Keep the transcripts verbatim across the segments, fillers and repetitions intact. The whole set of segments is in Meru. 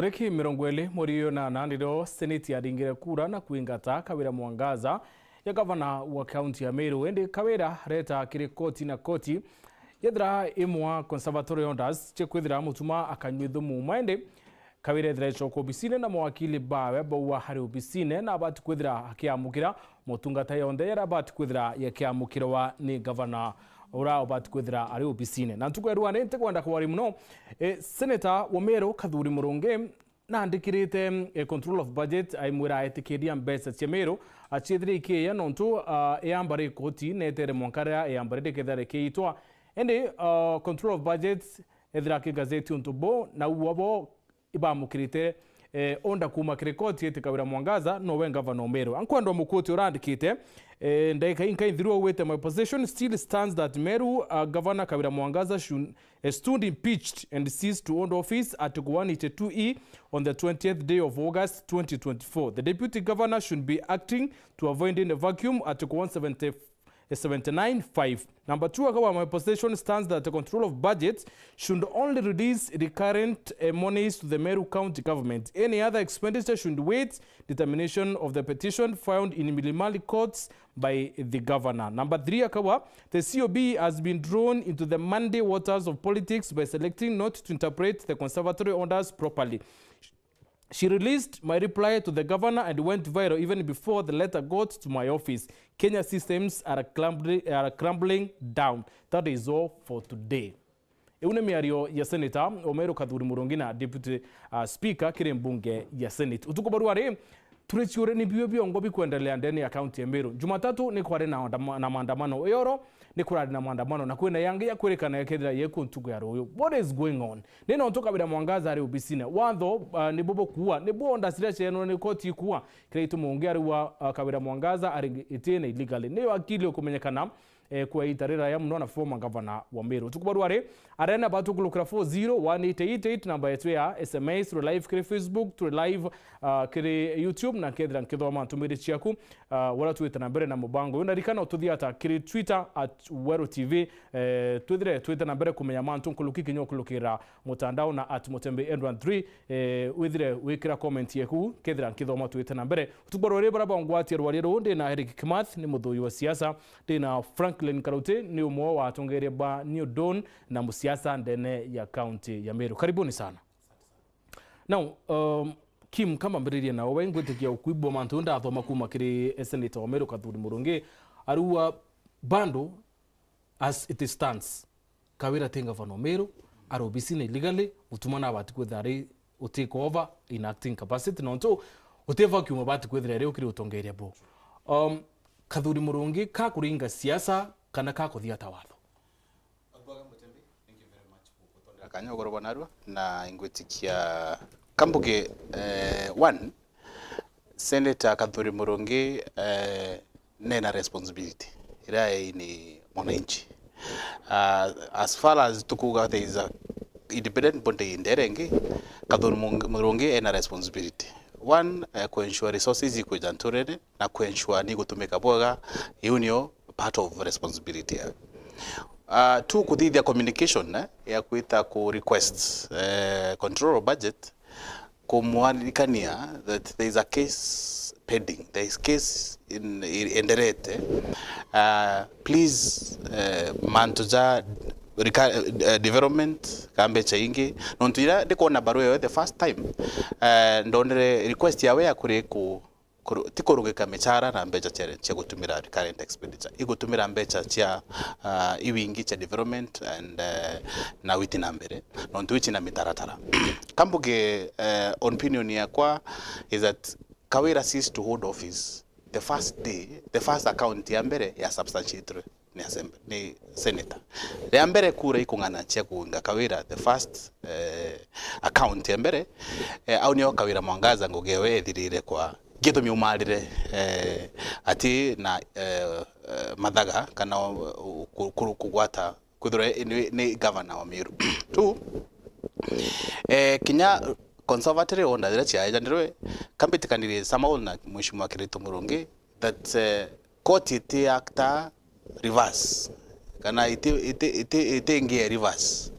Tariki mirongo iri mweri uyu na nana nirio Seneti yaringire kura na kwingata Kawira Mwangaza ya gavana wa kaunti ya Meru. Indi Kawira areta kiri koti na koti yethira imwa conservatory orders cia kwithira Mutuma akanyua ithumu uma. Indi Kawira ethira ecoka obisine na mawakili bawe bauga ari obisine na abati kwithira akiamukira motungata yonthe yaria abati kwithira yakiamukirwa ni gavana uria ubati kwithira ari obisine. Na ntuku ya rua ni ntikwenda kwari muno, e, Senator wa Meru Kathuri Murungi naandikirite, e, Control of Budget aimwira aetikiria mbeca cia Meru aciethire ikiiya nontu, a, iamba ri koti netere mwanka riria iamba riri rikethira rikiitwa. Indi, a, Control of Budget ethira akigazeti untu buu, na uo bo ibamukirite, eh, onda kuuma kiri koti iti Kawira Mwangaza nowe ngavana o Meru. Ankwendwa mukuti urandikite, eh, ndagika inka inthiru augite, "My position still stands that Meru, uh, Governor Kawira Mwangaza should, eh, stood impeached and ceased to hold office Article one eighty-two E on the twentieth day of August twenty twenty-four. The Deputy Governor should be acting to avoid any vacuum Article one seventy seventy-nine five." Number two, akawa, "My position stands that the control of budget should only release recurrent, eh, monies to the Meru County government. Any other expenditure should wait determination of the petition filed in Milimani courts by the governor." Number three, akawa, "The C O B has been drawn into the muddy waters of politics by selecting not to interpret the conservatory orders properly. She released my reply to the governor and went viral even before the letter got to my office. Kenya systems are crumbling, are crumbling down. That is all for today." Iu ni miario ya Senator o Meru Kathuri Murungi na Deputy, uh, Speaker kiri mbunge ya Senate. Utuku barua ri, turi ciure ni bio biongo bikwendelea ndene ya kaunti ya Meru. Jumatatu ni kwari na, na maandamano. Iyoro ni kurari na maandamano na kwina yangi ya kwirikana yakethira yeku ntuku ya ruyu. What is going on? Ni nontu Kawira Mwangaza ari obisine. Watho, uh, ni bubu kuua. Ni buo ndasira cieno ni koti kuua. Kira itu mungi ari wa, uh, Kawira Mwangaza ari itine illegally. Niyo akili ukumenyekana, eh, kwa ita riraya muno na former governor wa Meru. Tukubarua ri, arena batu kulukira four zero one eight eight eight, namba yetu ya S M S, turi live kiri Facebook, turi live, uh, kiri YouTube, na nkethira nkithoma ntumiri ciaku, uh, wala twite na mbere na mubango uyu. Na ririkana ututhiata kiri Twitter at Weru T V, eh, twithire twite na mbere kumenya mantu nkuruki kinya ukurukira mutandao na at Mutembe Edward three, eh, withire wikira comment yeku, kethira nkithoma twite na mbere. Utuku bwa rwari bara bongwatia rwaria ruu, ndi na Eric Kimathi, ni muthuyi wa siasa, ndi na Franklin Karuti, ni umwe wa atongeria ba New Dawn na musiasa ndene ya kaunti ya Meru. Karibuni sana. Now, um, Kim, kama mbiririe na uwe, ngwitikia ukuibwa mantu ndathoma kuma kiri Senator wa Meru Kathuri Murungi, arua bando as it stands, Kawira ti ngavana o Meru, ari obisine illegally, Mutuma nabati kwithira ari u take over in acting capacity, nontu uti vacuum abati kwithira ari ukiri utongeria bo. Um, Kathuri Murungi kakuringa siasa kana kakuthia ta watho? Thank you very much for kutondera kanya ugoro bwa narua, na ingwitikia kambuge, eh, one, Senator Kathuri Murungi, eh, nena responsibility iria ni mwananchi. Uh, as far as tukuga there is a independent body in there ingi, Kathuri Mung-, Murungi ena responsibility. One, eh, ku ensure resources ikwija nturene na ku ensure ni gutumika bwega, iu nio part of responsibility yawe. Uh, two, kuthithia communication, eh, ya kwita ku request, eh, control of budget, kumwaririkania that there is a case pending, there is case in, i-, enderete. Uh, please, eh, mantu ja rika-, eh, development, ka mbecha ingi. Nontu ira ndikwona barua iyo the first time, eh, ndonere request yawe ya kuri ku-, kuru-, ti kurungika michara na mbecha cia, cia gutumira recurrent expenditure, igutumira mbecha cia, ah, iwingi cia development and, eh, na witi na mbere, nontu ici na mitaratara. Kambuge, eh, opinion yakwa is that Kawira ceased to hold office the first day, the first account ya mbere ya substantiated ni assembly, ni senator. Ria mbere kura ikung'ana cia kuinga Kawira, the first, eh, account ya mbere, eh, au nio Kawira Mwangaza ngugi ewe ethirire kwa gitumi umarire, eh, ati na, eh, eh, mathaga kana, uh, ku-, ku-, kugwata kwithirwa ni, ni governor wa Meru. Tu, eh, kinya conservatory order iria ciaejanirwe, kambitikanire somehow na Mheshimiwa Kirito Murungi that, eh, court iti acta reverse kana iti, iti, iti, iti ngi ya reverse.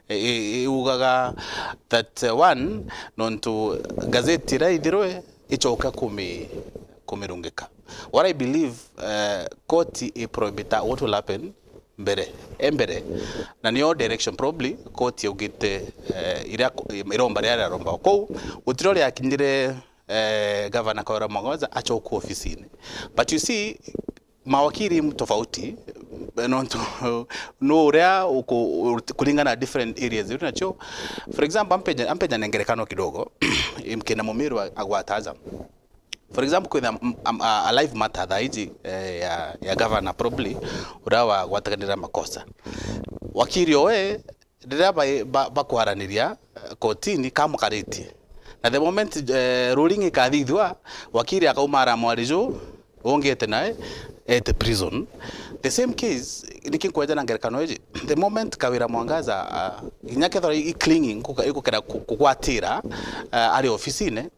I, i, iugaga that, uh, one, nontu gazeti iria ithirwe icoka kumi-, kumirungika. What I believe, uh, koti i prohibita what will happen mbere, e mbere, na niyo direction probably koti yaugite, uh, iria iromba riria riromba kou, gutiri uria yakinyire, eh, Gavana Kawira Mwangaza acokua ofisini. But you see, mawakiri tofauti, nontu nu uria uku-, kuringana na different areas uri nacio. For example, ampenya, ampenya na ngerekano kidogo, kina Mumiru agwata aja. For example, kwina m-, am-, a, a live matter thaa iji, eh, ya, ya Gavana probably, uria wagwataganira makosa. Wakiri owe, riria ba-, ba-, bakwaraniria, eh, kotini, kamukaritie. Na the moment, eh, ruling ikathithua, wakiri akauma aramwari ju, ungite nae, ete prison. The same case, niki nkweja na ngerekano iji, the moment Kawira Mwangaza, ah, inya kethira i clinging, kuka-, ikukera ku-, kugwatira, ah, ari ofisine,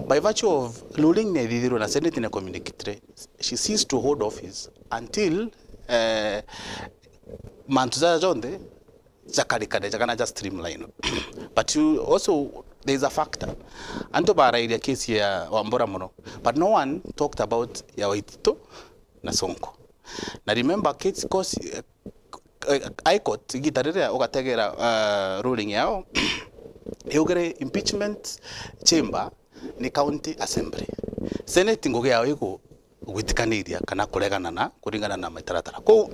by virtue of ruling nethithirwe na Senate na communicate, she ceased to hold office until, eh, mantu jaja jonthe jakarikane, jakana ja streamline. But you also, there is a factor. Antu barairia case ya Wambura mono, but no one talked about ya Waititu na Sonko. Na remember, case, cause, eh, eh, High Court, igita riria ugategera, eh, ruling yao, iugire impeachment chamber ni county assembly. Senate ngugi yao iku-, gwitikaniria kana kuregana na, kuringana na mitaratara. Kou,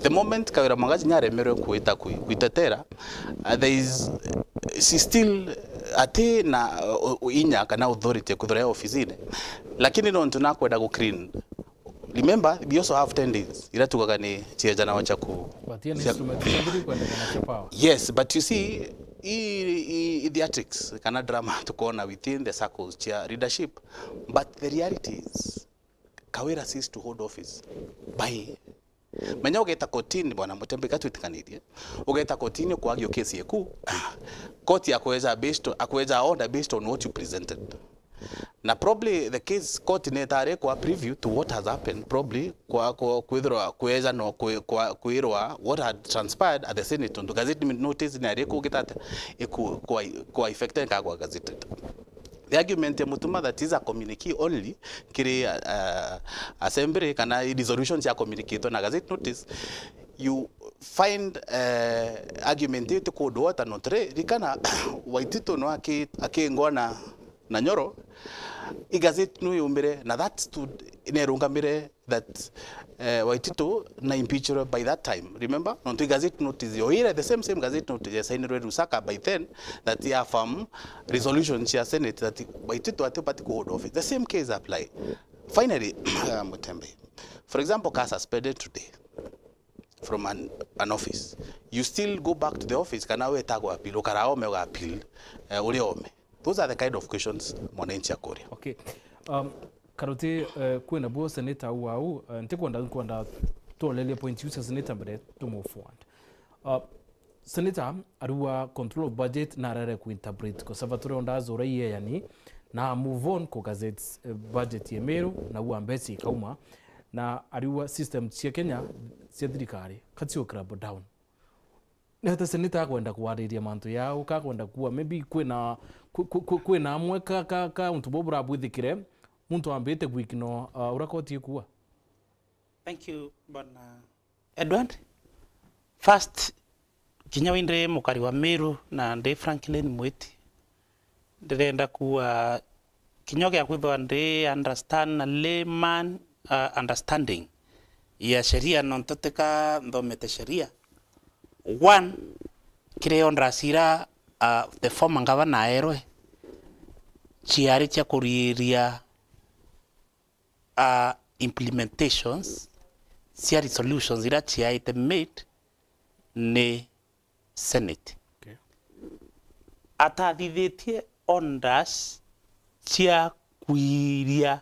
the moment Kawira Mwangaza nyaremerwe kwita kwi-, kwitetera, uh, there is, she still ati na, uh, u-, inya kana authority kwithirwa e ofisine. Lakini nontu nakwenda gu clean. Remember, we also have ten days. Ira tugaga ni ciejana cha ku-, But hiyo ni cia- instrument cia thiri kwendekana cha power. Yes, but you see, i, i, i theatrics kana drama tukona within the circles cha leadership. But the reality is, Kawira ceased to hold office. By, menya ugeta kotini, bwana Mutembe, ka twitikanirie, ugeta kotini kwagio case yeku, koti akweza based on, akweza order based on what you presented. Na probably the case court netare kwa preview to what has happened, probably kwa, kwa kwithirwa kweza no kwi-, kwa kwirwa what had transpired at the Senate, tondu gazette notice nari kugita atia, iku-, kwa, kwa effect nkagwa gazetted. The argument ya Mutuma that is a communique only kiri, uh, assembly kana resolution cia communicate na gazette notice, you find, uh, argument iti kundwota nontu ri-, rikana Waititu no aki-, akingwa na, na Nyoro, i gazette no yumbire na that stood nerungamire that, eh, Waititu na impeached by that time. Remember? Nontu gazette notice yo ira, the same, same gazette notice ya signed Rusaka by then, that ya affirm resolution cia Senate that Waititu ati bati ku hold office. The same case apply. Finally, uh, Mutembe, for example, ka suspended today from an, an office, you still go back to the office, kana wetagwa appeal, ukaraome uga appeal, eh, uri ome. Those are the kind of questions mwananchi akuria. Okay. Um, Karuti, eh, kwina buo senator au au, eh, ntikwenda, nkwenda tuorerie point iu cia senator mbere tu move forward. Uh, senator ariua control of budget na arere ku interpret, kwa sababu turia ndazura iyeyani na move on ku gazette, eh, budget ya Meru na ua mbeca ikauma, na ariua system cia Kenya cia thirikari ka cio crumble down. Nete senator akwenda kwariria mantu yao, kakwenda kuwa, maybe kwina, kwi-, kwi-, kwi-, kwina amwe ka, ka, ka untu buu burabwithikire, muntu ambite gwikino, uh, uria koti ikuwa? Thank you, Bwana Edward. First, kinya wi ndi mukari wa Meru na ndi Franklin Mwiti, ndirenda kuwa kinya gia kwithwa ndi understand na layman, uh, understanding ya sheria, nontu tika nthomete sheria. One, kiri orders ira, uh, the former governor aerwe, ciari cia kuriria, uh, implementations cia resolutions ira ciaite made ni Senate. Okay. Atathithitie orders cia kwiria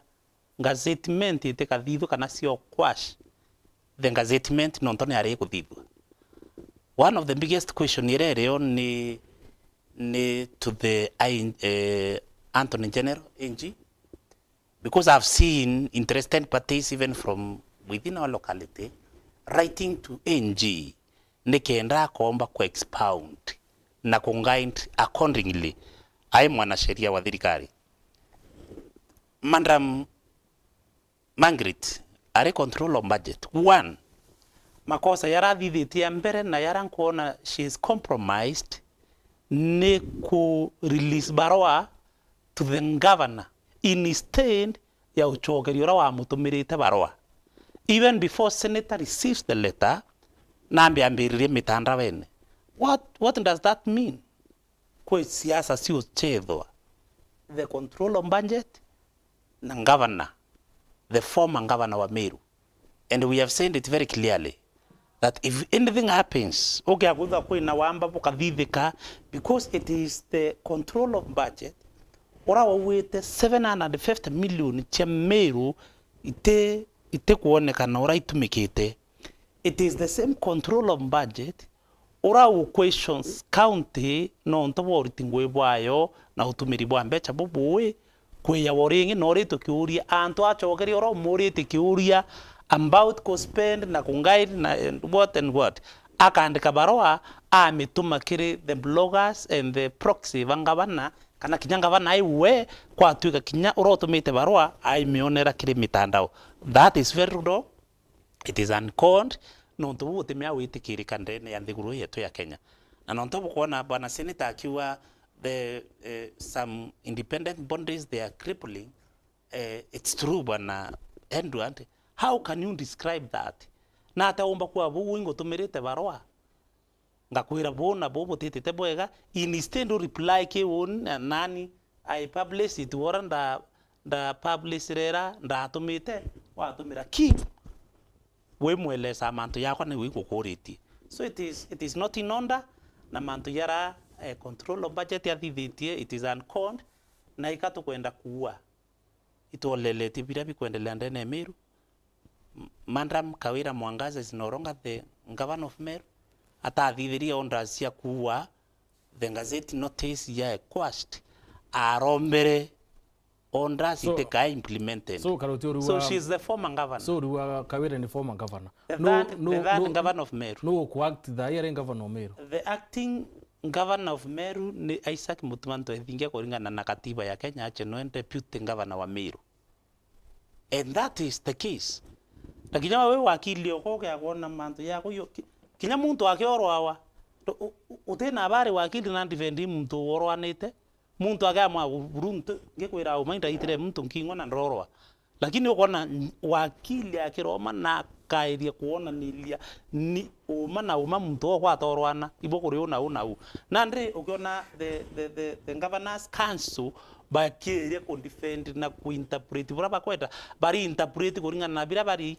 gazettement itikathithua kana cio quash the gazettement nontu ni ari kuthithua. One of the biggest question iria irio ni, ni to the I-, eh, Attorney General, A G, because I've seen interested parties even from within our locality writing to A G nikenda akomba ku expound na ku guide accordingly ai mwanasheria wa thirikari. Madam Margaret ari control of budget. One, makosa yara athithitie ya mbere na yara nkwona she is compromised ni ku release barua to the governor instead ya ucokeria uria wamutumirite barua. Even before senator receives the letter, nambe ambiririe mitandaweni. What, what does that mean? Kwi siasa ciuchethwa, the control of budget na governor, the former governor wa Meru. And we have said it very clearly that if anything happens, ukia kwithwa kwina wamba bukathithika, because it is the control of budget, ura wauite seven hundred fifty million cia Meru iti, iti kuonekana ura itumikite. It is the same control of budget ura u questions county nontu bwa uriti ngui bwayo na utumiri bwa mbecha bubui, kwiyagwa ringi na uritwe kiuria, antu acokeria ura umuritie kiuria about ku spend na ku guide na and what and what, akandika barua amituma kiri the bloggers and the proxy ba ngavana, kana kinya ngavana ai we, kwatwika kinya ura utumite barua aimionera kiri mitandao. That is very wrong. It is uncalled, nontu buu butimea witikirika ndene ya nthiguru yetu ya Kenya. Na nontu bukwona bwana senator akiuga the, eh, some independent bodies they are crippling, eh, it's true bwana Edward, how can you describe that? Na ataumba kuwa buu ingutumirite barua ngakwira buu na buu butitite bwega, instead u reply ki uni na nani, I publish it, wora nda, nda publish rera ndatumite, watumira ki wimwelesa mantu yakwa niu ingukuritie. So it is, it is not in order, na mantu yara, eh, control of budget athithitie, it is uncalled, na ika tukwenda kuua. Itwoleletie biria bikwendelea ndene ya Meru. M-, Madam Kawira Mwangaza is no longer the governor of Meru. Atathithirie orders cia kuua, the gazette notice ya quashed, arombere orders So, itikae implemented. So, Karoti, So urua, she is the former governor. So, urua Kawira ni former governor. The No, third, no, the third no, governor of Meru. No ku act thaa ii ari governor wa Meru. The acting governor of Meru ni Isaac Mutuma Ntwethingia kuringana na katiba ya Kenya, ache nwe deputy governor wa Meru. And that is the case. Na kinya we wakili uko ukia kwona mantu yako yo, ki-, kinya muntu akiorwawa, u-, u-, utina habari wakili na defend muntu worwanite, muntu akiamwa buru ntu, ngikwira uma indaitire muntu nking'wa na ndorwa. Lakini ukwona n-, wakili akiroma na akairia kwonaniria ni uma na uma muntu okwa atorwana, ibo kuri u na u na u. Nandi ukiona the, the, the, the governors council bakiria ku defend na ku interpret buria bakwenda, bari interpret kuringana na biria bari.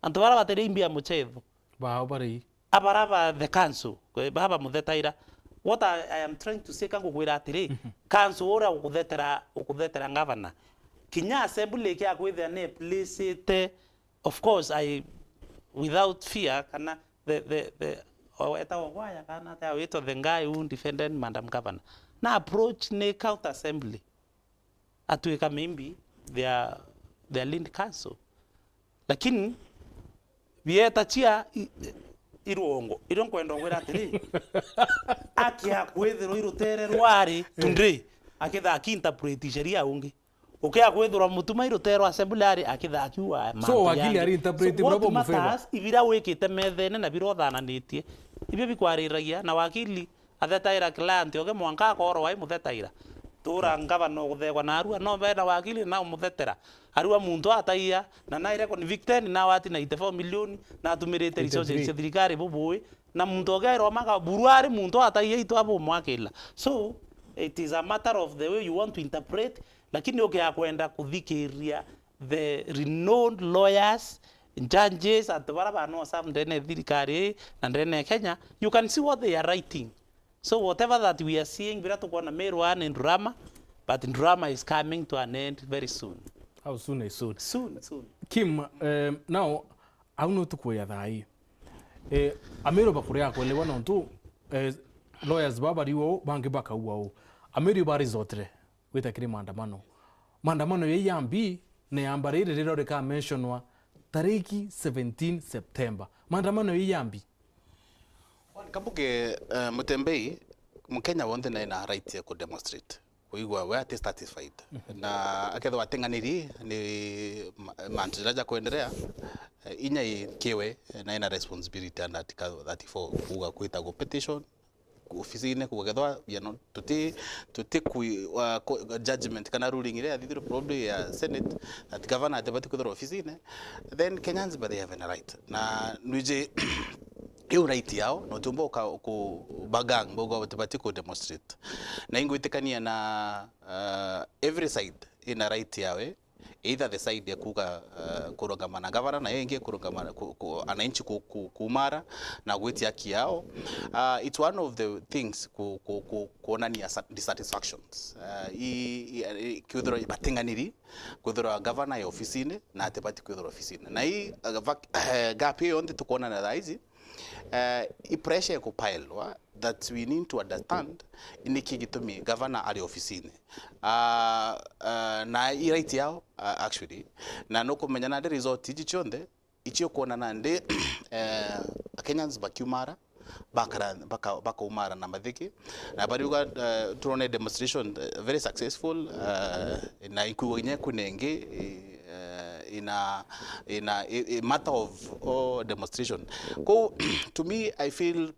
Antu bara batiri imbi ya muchetho. Bao bari. Abara ba the council, kwe-, baba muthetaira. What I, I am trying to say, ka ngukwira atiri, council uria ukuthetera, ukuthetera governor. Kinya assembly kia kwithia ni place ite, of course, I, without fear, kana the, the, the, o-, etagwa gwaya, kana atia witwa the guy who defended Madam Governor. Na approach ni county assembly. Atwika maybe their, their lead counsel. Lakini, bieta chia i-, i-, irwongo. Irio nkwenda kwira atiri, akia kwithirwa irutere rwari, eh, today, akithaa aki interpret sheria ungi. Ukia kwithirwa Mutuma irutere rwa assembly ari, akithaa akiuga mantu So, wakili jangi. Ari interpret So, bura what bwa mufeva. Matters, ibira wikite methene na bira uthananitie. Ibio bikwariragia, na wakili athetaira client oke mwanka akorwa ai muthetaira. Tura ngavana uguthegwa na arua, no bena wakili na umuthetera. Arua muntu ataiya, na naire convicted, na wati ninety-four million, na atumirite resources cia thirikari bubui, na muntu ogerwa maka buru ari muntu ataiya itu abumwakila. So, it is a matter of the way you want to interpret, lakini ukia kwenda kuthikiria the renowned lawyers, judges, antu bara banosa ndene ya thirikari na ndene ya Kenya, you can see what they are writing. So whatever that we are seeing, bira tukwona Meru ni drama, but drama is coming to an end very soon. How soon is soon? Soon, soon. Kim, um, now, au no tukuya thai. Eh, Ameru bakuria kwelewa nontu, eh, lawyers baba bari o, bangi bakaua o. Ameru bari zotre. Gwita kiri maandamano. Maandamano ya yambi ni yamba riri riria rikamentionwa tariki seventeen September. Maandamano ii yambi. Kambuge, eh, Mutembei, Mukenya wonthe nae na right ya ku demonstrate. Kuigua we ati satisfied. Na akethirwa ateng'aniri ni ma-, mantu jaria ja kuendelea, eh, inya i kiwe, eh, nae na responsibility under Article thirty-four, kuuga kwita ku petition, ku-, ofisine, kugethwa, you know, tuti, tuti kui-, wa, ko-, judgment kana ruling iria yathithirwe probably ya Senate, that governor atibati kwithirwa ofisine, then Kenyans, but they have a right. Na nwiji, iu right yao, na utiumba uka-, ku-, bagang, bauga batibati ku demonstrate. Na ingwitikania na, uh, every side ina right yawe, either the side ya kuuga, uh, kurungama na gavana, na iyo ingi kurungama ku-, ku-, ananchi ku-, ku-, kumara na gwitia haki yao. Uh, it's one of the things ku-, ku-, ku-, kuonania sa-, dissatisfactions. Uh, i-, i-, i-, kwithirwa bateng'aniri, kwithirwa gavana e ofisine na atibati kwithirwa ofisine. Na i, uh, vac-, eh, gap iyo yonthe tukwonana thaa ici, eh, i pressure ikupilwa that we need to understand niki gitumi gavana ari ofisine. Ah, ah, na i right yao, ah, actually. Na nukumenya nandi result iji cionthe, icio kwona nandi, eh, Kenyans bakiumara, bakara, baka-, bakaumara na mathiki. Na bariuga, eh, turone demonstration, eh, very successful, eh, na ikuigwa kinya kwina ingi, eh, ina, ina, a, a matter of, oh, demonstration. Kou, to me, I feel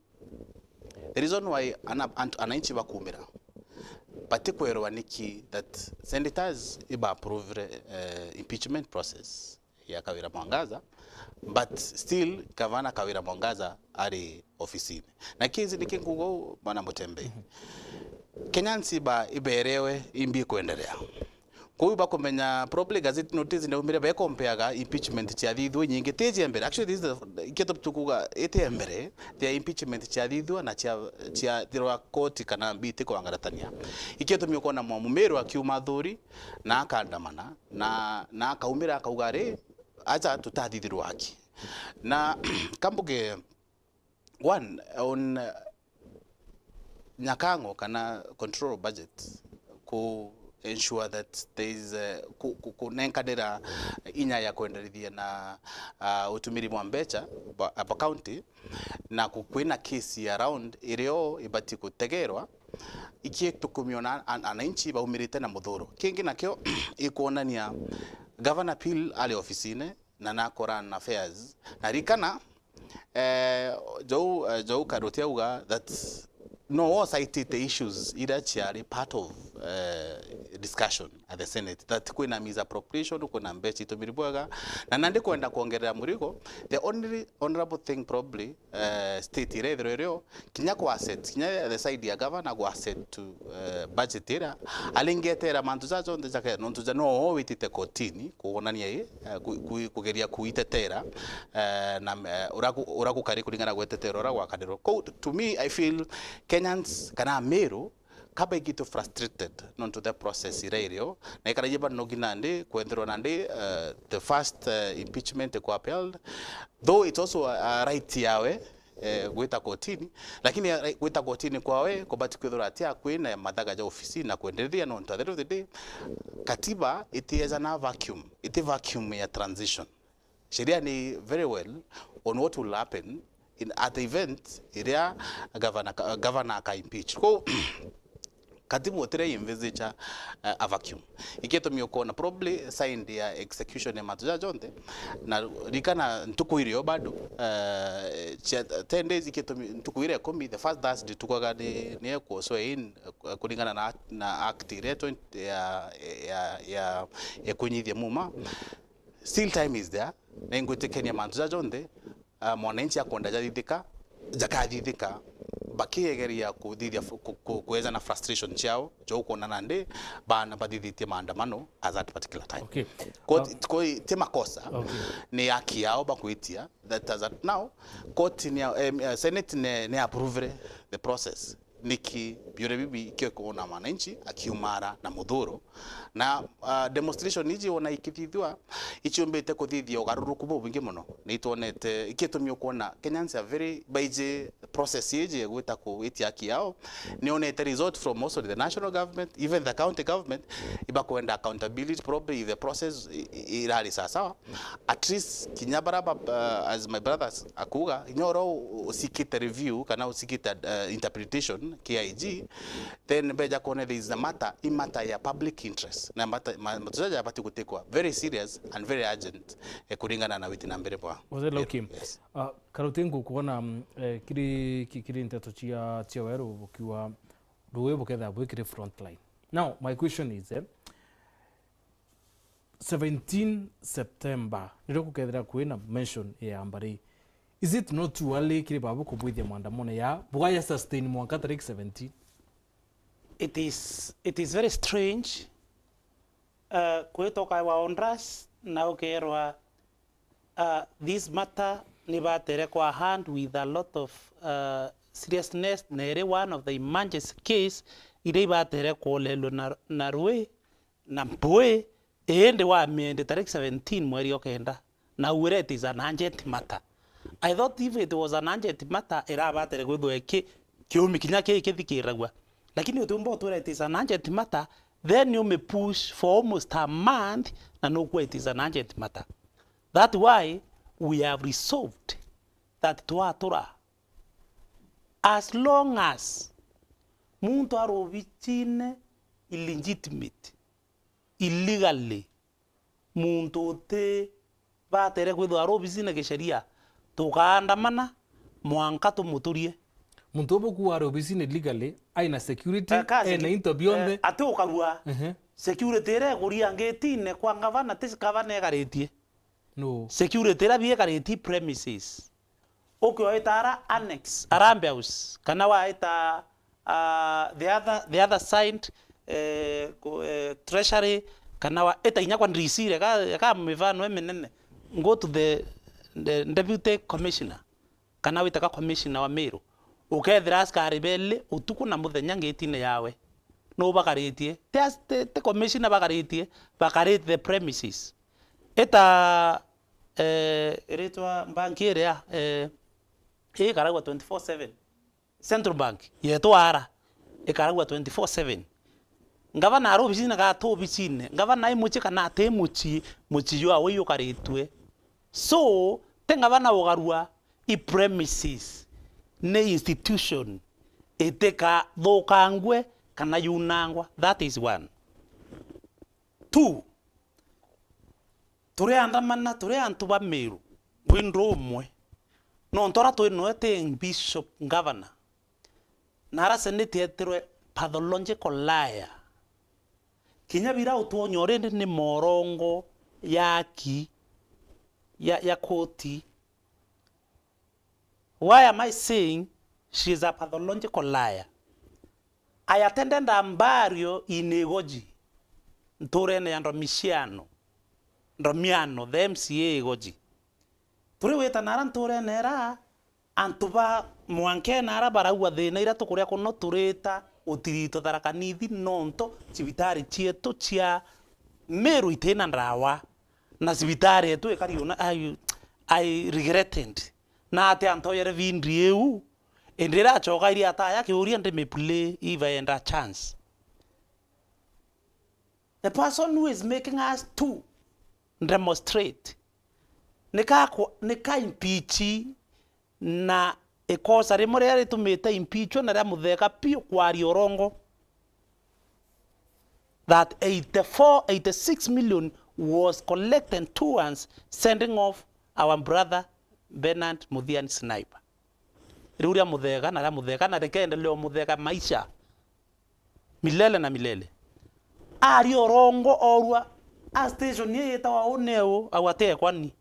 the reason why ana-, antu, ananchi bakumira, batikwerwa niki that senators iba approve, eh, impeachment process ya Kawira Mwangaza, but still gavana Kawira Mwangaza ari ofisine. Na kinzi niki nkuuga uu, bwana Mutembei. Kenyans iba iberewe imbi kuendelea. Kwou bakumenya probably gazette notice ndaumire bekompeaga impeachment ciathithua inyingi ti cia mbere. Actually, this is the, ikio tukuga iti ya mbere, the impeachment ciathithua na cia, ciathirwa koti kana mbiti kwangaratania. Ikio tumi ukona mwamumiru akiuma athuri na akandamana na, na akaumira akauga ri, acha tutathithirwa haki. Na kambuge, one, on, uh, nyakang'o kana control budget, ku ensure that there is, uh, ku, ku, kunenkanira inya ya kwenderithia na, uh, utumiri bwa mbecha bwa, bwa county, na ku-, kwina case around irio ibati gutegerwa, iki tukumiona an-, ananchi baumirite na muthuro. Kingi nakio ikwonania Governor Pil ari ofisine, na nakorana na affairs. Na rikana, eh, Jou, eh, Jou Karuti auga that no, wo cited the issues iria ciari part of, eh, discussion at the Senate, that kwina misappropriation, kwina mbeca itumiri bwega. Na nandi kwenda kwongerera murigo, the only honourable thing probably, eh, state iria ithirwa irio, kinya ku asset, kinya the side ya governor ku asset to, eh, budget ira, aringetera mantu ja jonthe jake, nontu ja no witite kotini, kuonania i, eh, ku-, ku-, kugeria kuitetera, eh, na, eh, ura ku-, ura gukari kuringana gwetetera ura gwakanirwo. Kou, to me, I feel Kenyans kana Ameru, kabaigitwe frustrated nontu the process ira irio, na ikaragia bado nogi nandi, kwethirwa nandi, eh, the first, eh, impeachment kwa upheld, though it's also a, a right yawe, eh, gwita kotini, lakini, eh, gwita kotini kwawe kubati kwithirwa atia kwina mathaga ja ofisi na kwenderethia, nontu at the end of the day, katiba itieja na vacuum, iti vacuum ya transition. Sheria ni very well on what will happen in, at the event iria governor, governor aka impeach. Kou, katiba utire envisage, uh, a vacuum. Ikio tumi ukona probably side ya execution ya mantu ja jonthe, na rikana ntuku irio bado, uh, cia ten days, ikio tumi ntuku iria ikumi, the first Thursday tukwaga ni, ni ekwo swear in, uh, kuringana na, na act iria twenty ya, ya, ya, ya kunyithia muma. Still time is there, na ingwitikania mantu ja jonthe, uh, mwananchi akwenda jathithika, jakathithika, bakiegeria kuthithia fu-, ku-, ku-, kueja na frustration ciao, jo ukwona nandi bana bathithitie maandamano at that particular time. Okay. Koti, uh, koi, ti makosa, okay, ni haki yao bakwitia, that as at now, koti ni, em, eh, Senate ni, ni approve the process. niki biuria bibi ikio kwona mwananchi akiumara na muthuro. Na, ah, demonstration iji wona ikithithua, ichiumbite kuthithia ugaruruku bubwingi mono. Nitwonete, ikitumi ukwona Kenyans are very, baiji process iji ya gwita kwitia haki yao. Nionete result from also the national government, even the county government, ibakwenda accountability probably if the process i-, i-, irari sawasawa. At least kinya bara ba-, uh, as my brothers akuga, kinya oro u-, usikite review kana usikite, uh, interpretation K I G, then beja kuona there is a matter, i matter ya public interest. Na matter, ma-, matter ya bati gutekwa very serious and very urgent, eh, kuringana na witi na mbere bwa. Mzee Laukim. Yes. Uh, Karuti ngukwona, mm, eh, kiri, ki-, kiri nteto cia, cia weru bukiwa ruwi bukethira bwi kiri front line. Now, my question is, eh, seventeen September, nirio gukethira kwina mention ya Mbari. Is it not too early kiri babu kubwithia maandamano ya bugaya sustain mwanka tariki seventeen? It is, it is very strange, uh, kwitoka wa Ondas na ukerwa, uh, this matter ni batere kwa hand with a lot of, uh, seriousness, na iri one of the emergency case iria ibatere kuolelwa na, na rui na mpui, indi wamiende tariki seventeen mweri o kenda, na wire it is an urgent matter. I thought if it was an urgent matter, irabatere kwithwa iki-, kiumi kinya kii kithikiragua. Lakini utiumba utwira it is an urgent matter, then you may push for almost a month, na nukua it is an urgent matter. That's why we have resolved that twatura, as long as muntu ari obicine illegitimate, illegally, muntu uti batere kwithwa ari obicine gisheria, tukaandamana mwanka tumuturie. Muntu ubu kuwa ari obicine legally, aina security, eh, ka ena security, into bionthe. Eh, ati ukagua. Ehe. Security iria ikuria ngitine kwa ngavana, ti gavana ikaritie. No. Security iria biikaritie premises. Ukioita ara annex, Harambee House, kana waita, ah, the other, the other side, eh, ku-, eh, Treasury, kana wa-, ita inya kwa D C, reka, reka mifano iminene. Go to the, the deputy commissioner, kana wita ka commissioner wa Meru. Ukethira askari beli utuku na muthenya ngitine yawe. No bakaritie. Ti as-, ti, ti commissioner bakaritie, bakarite the premises. Ita, eh, iritwa bank iria, eh, ikaragwa twenty-four seven. Central Bank, yetwa ara, ikaragwa twenty-four seven. Ngavana ari obicine, gatu obicine. Ngavana ai mucii kana ati mucii, mucii jwawe iukaritwe. So, ti ngavana ugarua, i premises, ni institution, itikathukangwe kana yunangwa. That is one. Two, turiandamana turi antu ba Meru, wi ndu umwe. Nontu ara twi noe ti Bishop Governor, na ara Senate etirwe pathological liar. Kinya bira utwonya urindi ni morongo ya aki ya, ya koti. Why am I saying she is a pathological liar? I attended a burial in Igoji, nturene ya Ndomiano, Ndomiano, the M C A Igoji. Turi wita nara nturene era, antu ba mwankene ara baraua thina iria tukuria kuno turita utirito Tharaka Nithi nontu cibitari cietu cia Meru itina ndawa. Na cibitari yetu ikari una, I, I regretted. Na ati antoyere vindi iu, indi iracoka iria ataya kiuria ndimiplay ivaenda chance. The person who is making us to demonstrate, nika ku-, nika impeach na ikosa rimwe riria ritumite impeachwe na ria Mutheka piu kwaria urongo. That eighty-four, eighty-six million was collected towards sending off our brother Bernard Muthiani Sniper. Riu ria Mutheka, na ria Mutheka, na rikeendelea o Mutheka maisha. Milele na milele. Aria urongo orua, a station ii yitawa Uneu, au atekwani.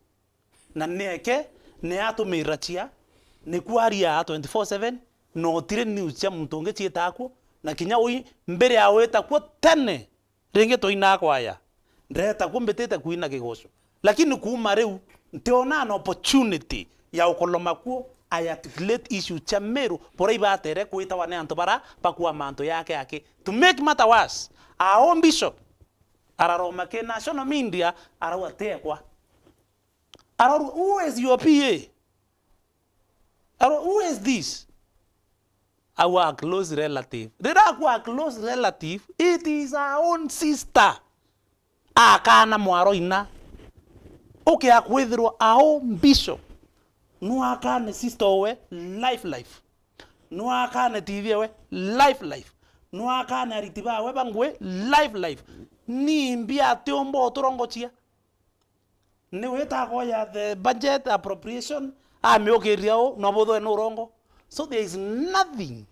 Na nieke, ni atumira chia, ni kwaria twenty-four seven, na utiri news cia muntu ungi ciitakuo, na kinya ui mbere ya wita kuo tene, ringi twainaa kwaya, ndeeta kuo mbitite kuina kigoco. Lakini kuuma riu, ntiona an opportunity ya ukoloma kuo, I articulate issues cia Meru, buria ibatere kwitawa ni antu bara bakua mantu yake aki. To make matter worse, our own bishop araroma ki national media, arauga tekwa. Ararua, who is your P A? Ararua, who is this? Our close relative. Riria akwa close relative, it is our own sister. Akana mwaro ina. Ukia kwithirwa our own bishop. No akane sister owe life life. No akane T V ewe life life. No akane ariti bawe bangwe life life. Ni mbi atiumba uturongochia? Ni wita akoya the budget appropriation, amiukiria u, no buthoe ni urongo. So there is nothing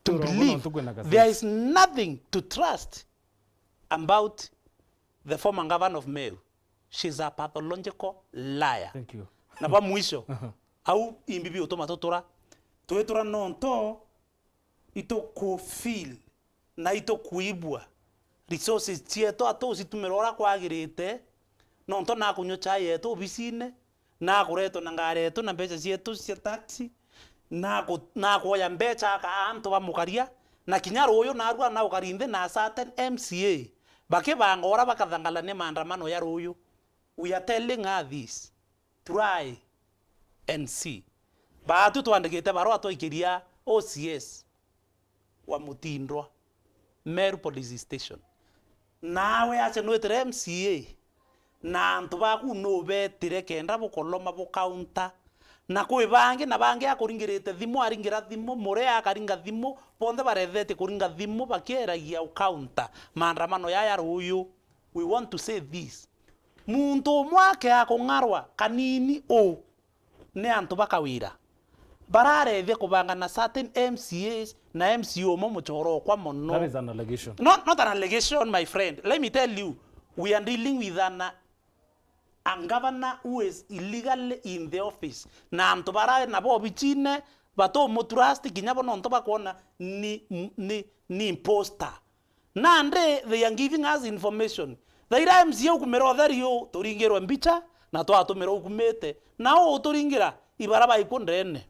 to Urongo no believe. Ntuku na gazeti. There is nothing to trust about the former governor of Meru. She's a pathological liar. Thank you. Na ba mwisho, au imbi biutuma tutura, twitura nonto ituku feel na itukuibua resources cietu atucitumira uria kwagirite, nontu nakunywa chai yetu obisine, nakuretwa na ngari yetu na mbeca cietu cia taxi, naku-, nakuoya mbeca aka antu ba mukaria, na kinya ruyu narua na ukari nthi na certain M C A bakibanga uria bakathangalania maandamano ya ruyu. We are telling her this. Try and see. Baatu twandikite barua twaikiria O C S wa Mutindwa, Meru Police Station. Nawe acha nwitire M C A, na antu baku nubetire kenda bukoloma bukaunta. Na kwi bangi na bangi akuringirite thimu, aringira thimu, Murea akaringa thimu, bonthe barethetie kuringa thimu bakieragia ukaunta maandamano yaya ruyu. We want to say this. Muntu umwe akea kung'arwa kanini u ni antu ba Kawira bararethia kubanga na certain M C As na M C A umwe muchoro okwa mono. That is an allegation. Not, not an allegation, my friend. Let me tell you, we are dealing with an, a governor who is illegally in the office. Na antu bara nabo obichine batomutrust kinya bo nontu bakwona ni, ni, ni imposter. Nandi they are giving us information. Thaira M C A ukumira utheri u, turingirwe mbicha, na twatumira ukumite, na u uturingira ibara baikwo ndene.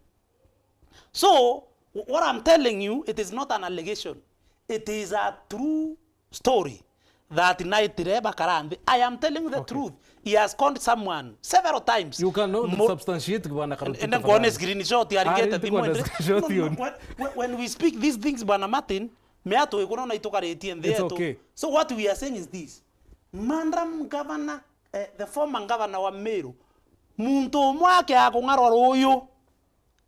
So, wh-, what I'm telling you, it is not an allegation. It is a true story that naitire bakara nthi. I am telling you the truth. He has conned someone several times. You cannot substantiate, bwana Karuti, ende ngone screenshot ya aringite thimu ende. No, no, when, when, when we speak these things, bwana Martin, mea twikuna na itukaritie nthi yetu. It's okay. So what we are saying is this. Madam Governor, eh, the former governor wa Meru, muntu umwe akea kung'arwa ruyu,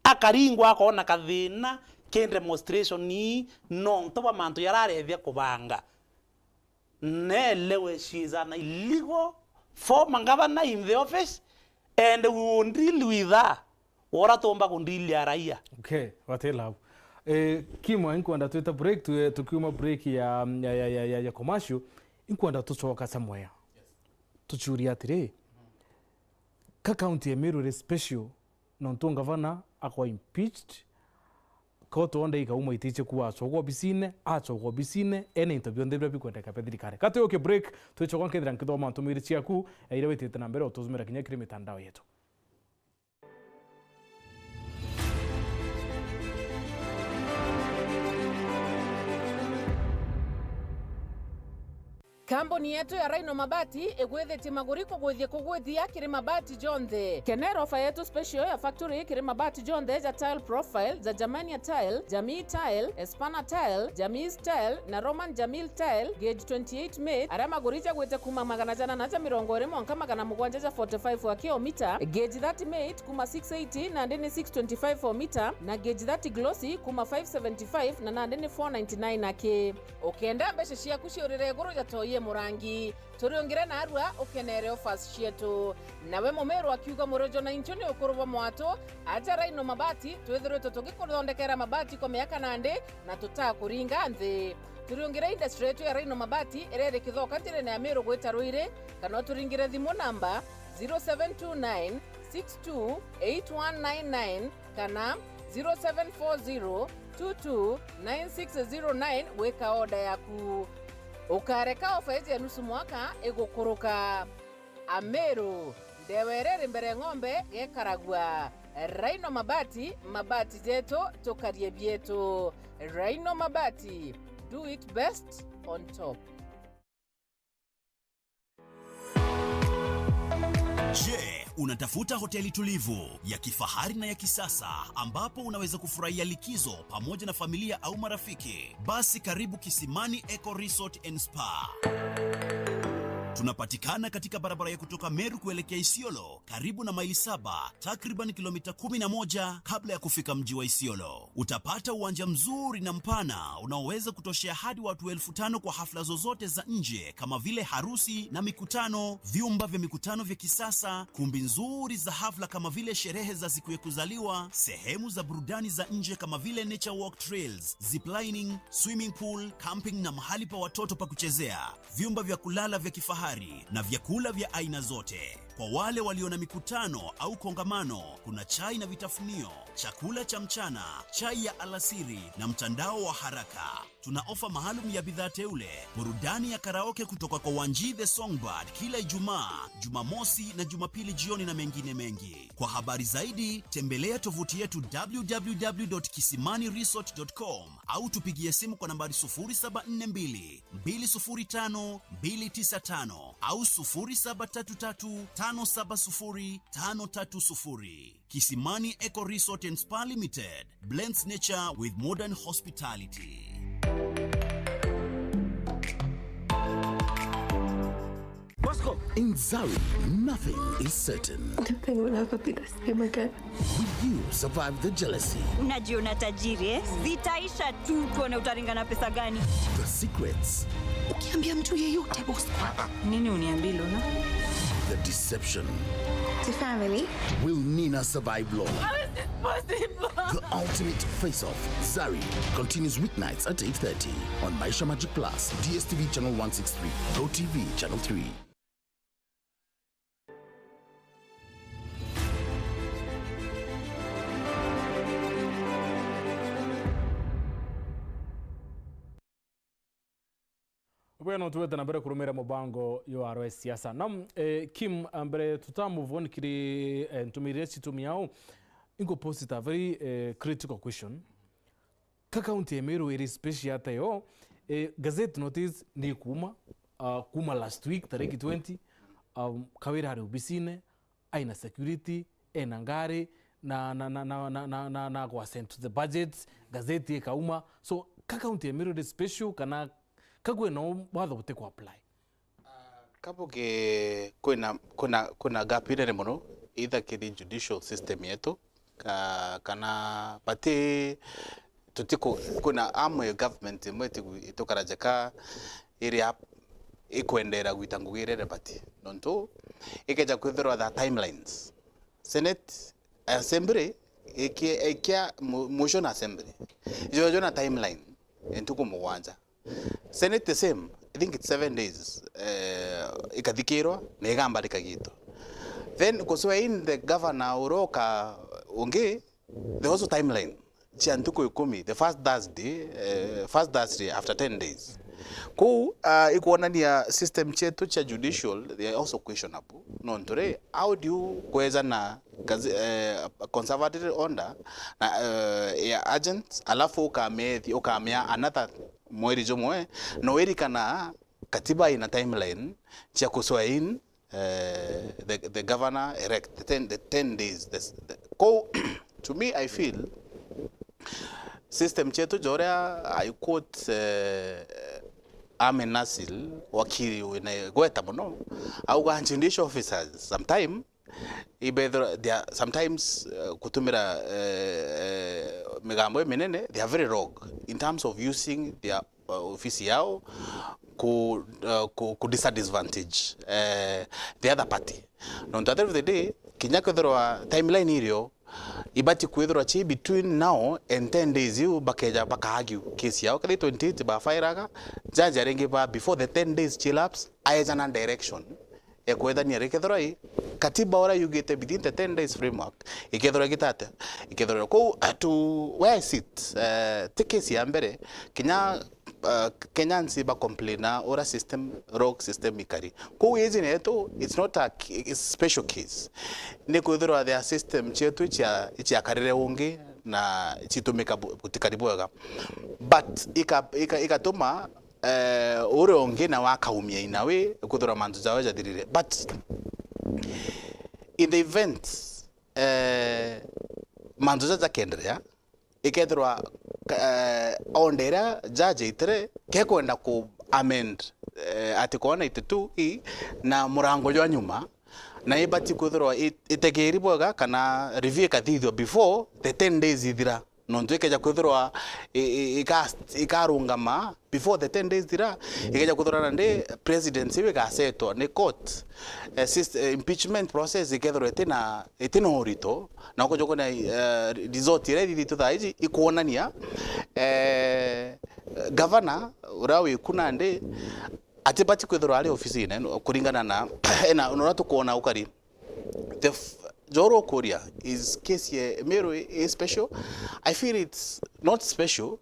akaringwa akona kathina ki demonstration ii, nontu bwa mantu yararethia kubanga. Nelewe, she is an illegal former governor in the office, and we will deal with her. Ura tumba kundilia raia. Okay, wati love. Eh, Kimwa, inkwenda twita break, tu-, tukiuma break ya, ya, ya, ya, ya, ya commercial, inkwenda tucoka somewhere. Tuchuria atiri, ka county ya Meru iri special, nontu ngavana akwa impeached, ko twonde ikauma itiche ku acokwa obisine, acokwa obisine, ena into bionthe biria bikwendeka bia thirikari. Ka tuyoke break, twicoka nkethira nkithoma ntumiri ciaku, eh, iria witite na mbere ututumira kinya kiri mitandao yetu. Kambuni yetu ya Rhino Mabati igwithitie maguri kugwithia kugwithia kiri mabati jonthe. Kenera ofa yetu special ya factory kiri mabati jonthe ja tile profile, ja Germania tile, Jamii tile, Espana tile, Jamii tile na Roman Jamil tile, gauge twenty-eight mate, aria maguri jagwite kuma magana jana na ja mirongo iri mwanka magana mugwanja ja forty-five aki o mita, gauge thirty mate kuma six eighty nandi ni six twenty-five o mita, na gauge thirty glossy kuma five seventy-five na nandi ni four ninety-nine aki. Ukenda mbeca ciaku ciurire iguru ja toi e murangi, turiungire narua ukenere offers cietu. Nawe mumiru akiuga murojo na inchu ni ukuru bwa mwatu, aja Rhino Mabati, twithiritwe tugikuthondekera mabati kwa miaka nandi na tutakuringa nthi. Turiungire industry yetu ya Rhino Mabati iria iri Kithoka njirene ya Meru gwita Ruiri, kana uturingire thimu namba zero seven two nine six two eight one nine nine kana zero seven four zero two two nine six zero nine gwika order yaku. Ukareka ofa iji ya nusu mwaka igukuruka. Ameru, ndewa iria iri mbere ng'ombe gekaragua. Rhino Mabati, mabati jetu, tukarie bietu. Rhino Mabati, do it best on top. Je, unatafuta hoteli tulivu, ya kifahari na ya kisasa ambapo unaweza kufurahia likizo pamoja na familia au marafiki? Basi karibu Kisimani Eco Resort and Spa. Tunapatikana katika barabara ya kutoka Meru kuelekea Isiolo, karibu na maili saba, takriban kilomita kumi na moja kabla ya kufika mji wa Isiolo. Utapata uwanja mzuri na mpana unaoweza kutoshea hadi watu elfu tano kwa hafla zozote za nje kama vile harusi na mikutano, vyumba vya mikutano vya kisasa, kumbi nzuri za hafla kama vile sherehe za siku ya kuzaliwa, sehemu za burudani za nje kama vile nature walk trails, ziplining, swimming pool, camping na mahali pa watoto pa kuchezea, vyumba vya kulala vya kifahari na vyakula vya aina zote. Kwa wale walio na mikutano au kongamano, kuna chai na vitafunio, chakula cha mchana, chai ya alasiri na mtandao wa haraka. Tuna ofa maalum ya bidhaa teule, burudani ya karaoke kutoka kwa Wanji the Songbird kila Ijumaa, Jumamosi na Jumapili jioni na mengine mengi. Kwa habari zaidi, tembelea tovuti yetu w w w dot kisimani resort dot com au tupigie simu kwa nambari sufuri saba nne mbili, mbili sufuri tano, mbili tisa tano au sufuri saba tatu tatu, tano saba sufuri, tano tatu sufuri. Kisimani Eco Resort and Spa Limited blends nature with modern hospitality. Bosco. In Zari, nothing is certain. I don't think we'll ever be the same again. Will you survive the jealousy? Unajiona tajiri, eh? Zitaisha tu, tuone utaringa na pesa gani. The secrets. Ukiambia mtu yeyote, boss. Nini uniambie, Luna? The deception. The family. Will Nina survive, Lola? How is this possible? The ultimate face-off, Zari, continues weeknights at eight thirty on Maisha Magic Plus, D S T V channel one six three, Go T V channel three. Bwega, no twete na mbere kurumira mubango yo arwe siasa. Na, eh, Kim, ah, mbere tuta move on kiri, eh, ntumiri iria citumiao, ingo post a very, eh, critical question. Ka county ya Meru iri special ata yo? Eh, gazette notice ni kuma, ah, kuma last week, tariki twenty, um, Kawira ari obisine, aina security, ena ngari, na, na, na, na, na, na, na, na gwa send to the budgets, gazeti ikauma. So, ka county ya Meru iri special, kana ka kwina watho buti ku apply? Kabuge kwina, kwina, kwina gap inene mono, either kiri judicial system yetu, ka, kana bati tutiku, kwina amwe government imwe itigu-, itukaraja ka iria ikwendera gwita ngugi iria ibatie. Nontu ikeja kwithirwa the timelines. Senate, Assembly, ikia, ikia mo-, motion Assembly. Ijo, ijo na timeline, ntuku mugwanja. Senate the same, I think it's seven days, eh, ikathikirwa na igamba rikagitwa. Then kuswear in the governor uroka ungi, the also timeline cia ntuku ikumi, the first Thursday, eh, first Thursday after ten days. Kuu, ah, ikwonania system cietu cia judicial, they are also questionable. Nontu ri, how do you kweza na gaze-, eh, conservative order na, eh, ya agents, alafu ukamethi-, ukamea another mweri jumwe, na wirikana katiba ina timeline cia kuswear in, eh, the, the governor erect, the ten, the ten days, the, the, ko, to me, I feel system cietu joria I quote, eh, Ahmed Nasir, wakiri wina igweta mono, auga judicial officers sometime ibethira, they are sometimes, eh, kutumira, eh, eh, migambo iminene, they are very rogue in terms of using their, uh, ofisi yao ku, uh, ku, ku disadvantage, eh, the other party. Nontu at the end of the day, kinya kwithirwa timeline irio, ibati kwithirwa ci between now and ten days iu bakeja baka argue case yao. Kethira twenty-eight bafairaga, judge aringi ba before the ten days ci elapse, aeja na direction ekwethania rikethirwa i katiba uria yugite within the ten days framework, ikethirwa igita atia? Ikethirwa kou, eh, to where I sit, eh, ti case ya mbere, kinya uh, Kenyans ba complaina ura system, rogue system ikari. Kou iji netu, it's not a ki-, it's special case. Ni kwithirwa there are system cietu icia-, iciakarire ungi na citumika bu-, butikari bwega. But ika-, ika-, ikatuma, eh, uria ungi nawe akaumia in a way, kwithirwa mantu jawe jathirire. But in the event, eh, mantu jaja jakenderea, ikethirwa, eh, order iria judge aitire kekwenda ku amend, eh, article one eighty-two E na murango jwa nyuma, na ibati kwithirwa i-, itegeri bwega kana review ikathithua before the ten days ithira. Nontu ikeja kwithirwa i-, i-, ika-, ikarungama before the ten days thira, ikeja kwithirwa nandi presidency iu igasetwa ni court. Eh, sys-, eh, impeachment process ikethirwa itina, itina urito, na ukoja kwona, eh, result iria ithithitwe thaa iji ikwonania, eh, gavana uria wiku nandi atibati kwithirwa ari ofisine, no, kuringana na, na, na uria tukwona ukari. The f-, joro ukuria, is case ye Meru i special? I feel it's not special.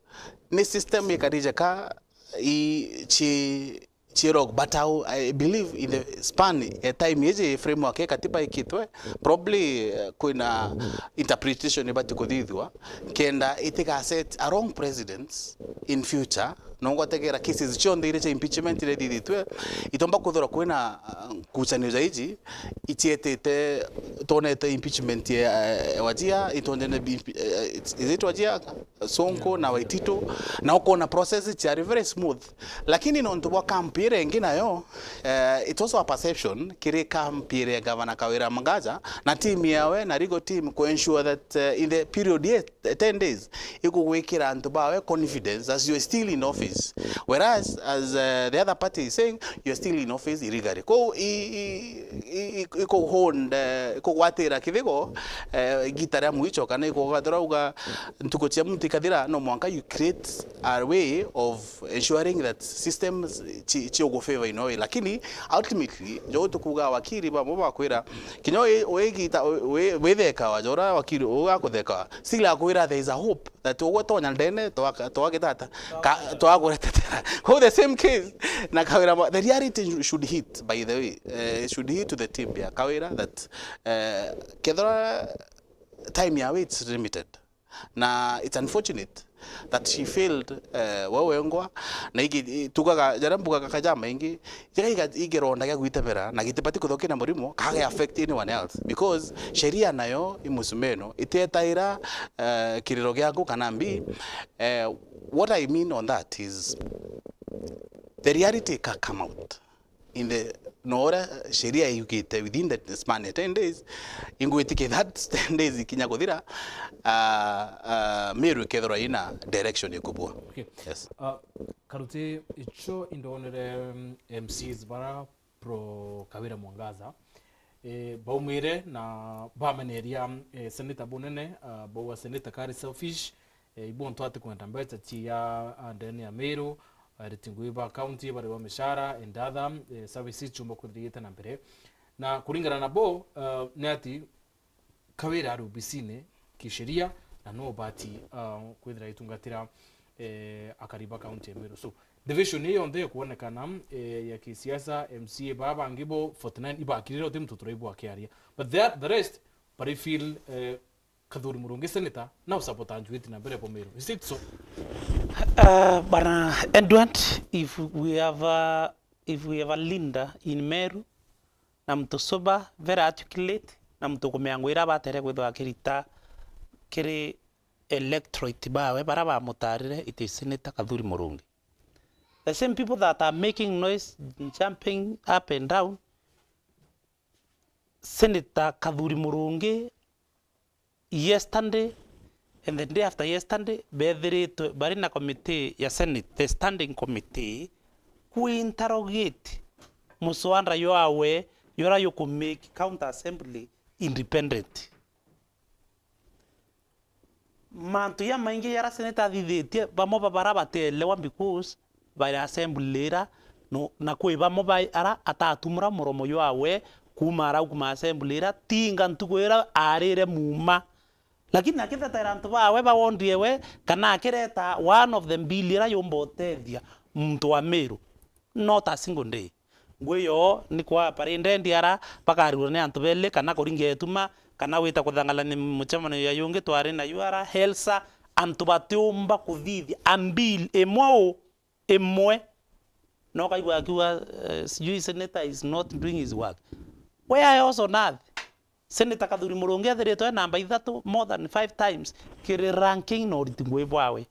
Ni system ikarije ka i chi, chi rogue, but I, I believe in the span ya time iji framework ya katiba ikitwe, probably, eh, kwina interpretation ibati kuthithua, kenda itiga set a wrong precedence in future. Nongwa tegera cases cionthe iria cia impeachment iria ithithitwe, itomba kwithirwa kwina, uh, ngucanio ja iji, icietete, twonete impeachment ya, eh, Wajia, itwonete bi-, eh, is it Wajia? Sonko na Waititu, na ukona process ciari very smooth. Lakini nontu bwa camp iria ingi nayo, eh, it's also a perception kiri camp iria ya Gavana Kawira Mwangaza na team yawe na legal team ku ensure that, eh, in the period ye ten days, ikugwikira antu bawe confidence as you are still in office, whereas as, uh, the other party is saying you are still in office illegally. Kou i, i, i, i, ikuhonda, ikugwatira kithigo, eh, igita ria mwicho, kana ikugathira uga ntuku cia muntu ikathira, no mwanka you create a way of ensuring that systems ci, ci ugufavor in a way. Lakini ultimately, jo tukuga wakiri bamwe bakwira, kinya wi-, wigita, wi-, wi-, withekawa, jora wakiri ugakuthekawa, still akwira there is a hope that ugwe tonya ndene, twaka-, twagitata, ka-, twakuretetera. Kou the same case, na Kawira, the reality should hit, by the way, eh, should hit to the team ya Kawira that, eh, kethira time yawe it's limited. Na it's unfortunate that she failed, eh, we wengwa, na igi-, i-, tugaga, jaria mbugaga kaja maingi, jaga iga-, igeronda gia gwitemera, na gitibati kuthokia na murimo, kage affect anyone else, because sheria nayo i musumeno, itietaira, eh, kiriro giaku kana mbi. Eh, what I mean on that is, the reality can come out in the, no uria sheria yugite within the span ya ten days, ingwitikia that ten days ikinya kuthira, ah, ah, Meru ikethirwa ina direction ikubua. Okay. Yes. Ah, Karuti, icho indonere, mm, M Cs bara pro Kawira Mwangaza, eh, baumire na bameneria, eh, senator bunene, ah, bauga senator kari selfish, eh, ibo ntu atikwenda mbeca cia, ah, ndene ya Meru, ariti ngui ba county bari ba mishara and other, eh, services ciumba kwithirite na mbere. Na kuringana na bo, ah, ni ati Kawira ari obisine kisheria na no ubati, ah, kwithira itungatira, eh, akari ba county ya Meru. So, division ii yonthe ikwonekana, eh, ya kisiasa, M C A baa bangi bo forty nine ibakirire uti muntu turaigua akiaria. But the, the rest, bari feel, eh, Kathuri Murungi senator, now support anjuiti na mbere bo Meru. Is it so? Uh, Bwana Edward, if we have a, if we have a leader in Meru, na muntu sober, very articulate, na muntu kumenya ngwira batere kwithwa akirita kiri electorate bawe, bara bamutarire, it is Senator Kathuri Murungi. The same people that are making noise, jumping up and down, Senator Kathuri Murungi yesterday and the day after yesterday, bethiritwe bari na committee ya Senate, the standing committee, kuinterrogate muswada jwawe jura jukumake county assembly independent. Mantu jamaingi jara senator athithitie, bamwe ba bara batielewa because bari assembly ira, no, na kwi bamwe ba ara atatumura muromo jwawe kuuma arau kuuma assembly ira, tinga ntuku ira arire muuma Lakini akithetera antu bawe bawondie we, kana akireta one of the bill ira yumba utethia muntu wa Meru, not a single day. Ngui yoo ni kwa parindenti ara bakarirwa ni antu beli, kana kuringia ituma, kana wita kuthangalania mucemanio ya yungi twari nayo ara Helsa, antu batiumba kuthithia a bill imwe u, imwe. Na ukaigua akiuga, eh, sijui senator is not doing his work. Where else on earth? Senator Kathuri Murungi ethiritwe e namba ithatu more than five times kiri ranking na uriti ngui bwawe.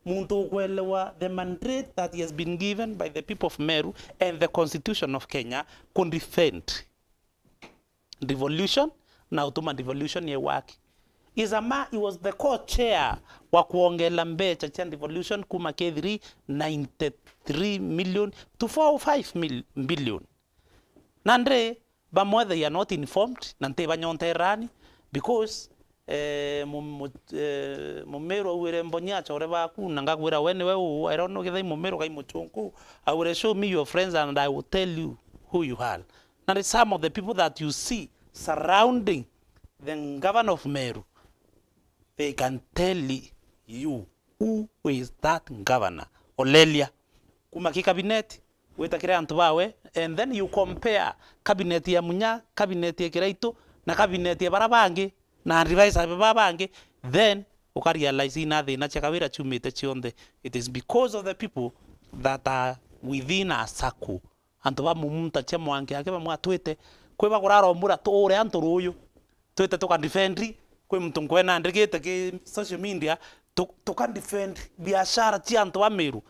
Muntu ukwelewa the mandate that he has been given by the people of Meru and the constitution of Kenya ku defend devolution na utuma devolution ye work. Is a ma-, he was the co-chair wa kuongela mbecha cia devolution kuma K three ninety-three million to four oh five mil-, billion. Nandi bamwe they are not informed, na nti banyonterani, because, eh, mu-, mu-, eh, Mumiru augire, "Mbonyia achore baku, na ngakwira we niwe uu." I don't know kethira i Mumiru kai Muchunku. Augire, "Show me your friends and I will tell you who you are." Nandi some of the people that you see surrounding the governor of Meru, they can tell you who is that governor. Olelia. Kuma ki cabinet, gwita kiri antu bawe, and then you compare cabinet ya Munya, cabinet ya Kiraitu, na cabinet ya bara bangi, na advisor ba bangi, then uka realize ina thina cia Kawira ciumite cionthe. It is because of the people that are within a circle. Antu ba mumunta cia mwanki ake bamwe atwite, kwi bagurara ombura tuure antu ruuyu. Twite tuka defend, kwi muntu nkwena andikite ki social media, tu-, tuka defend biashara cia antu ba Meru.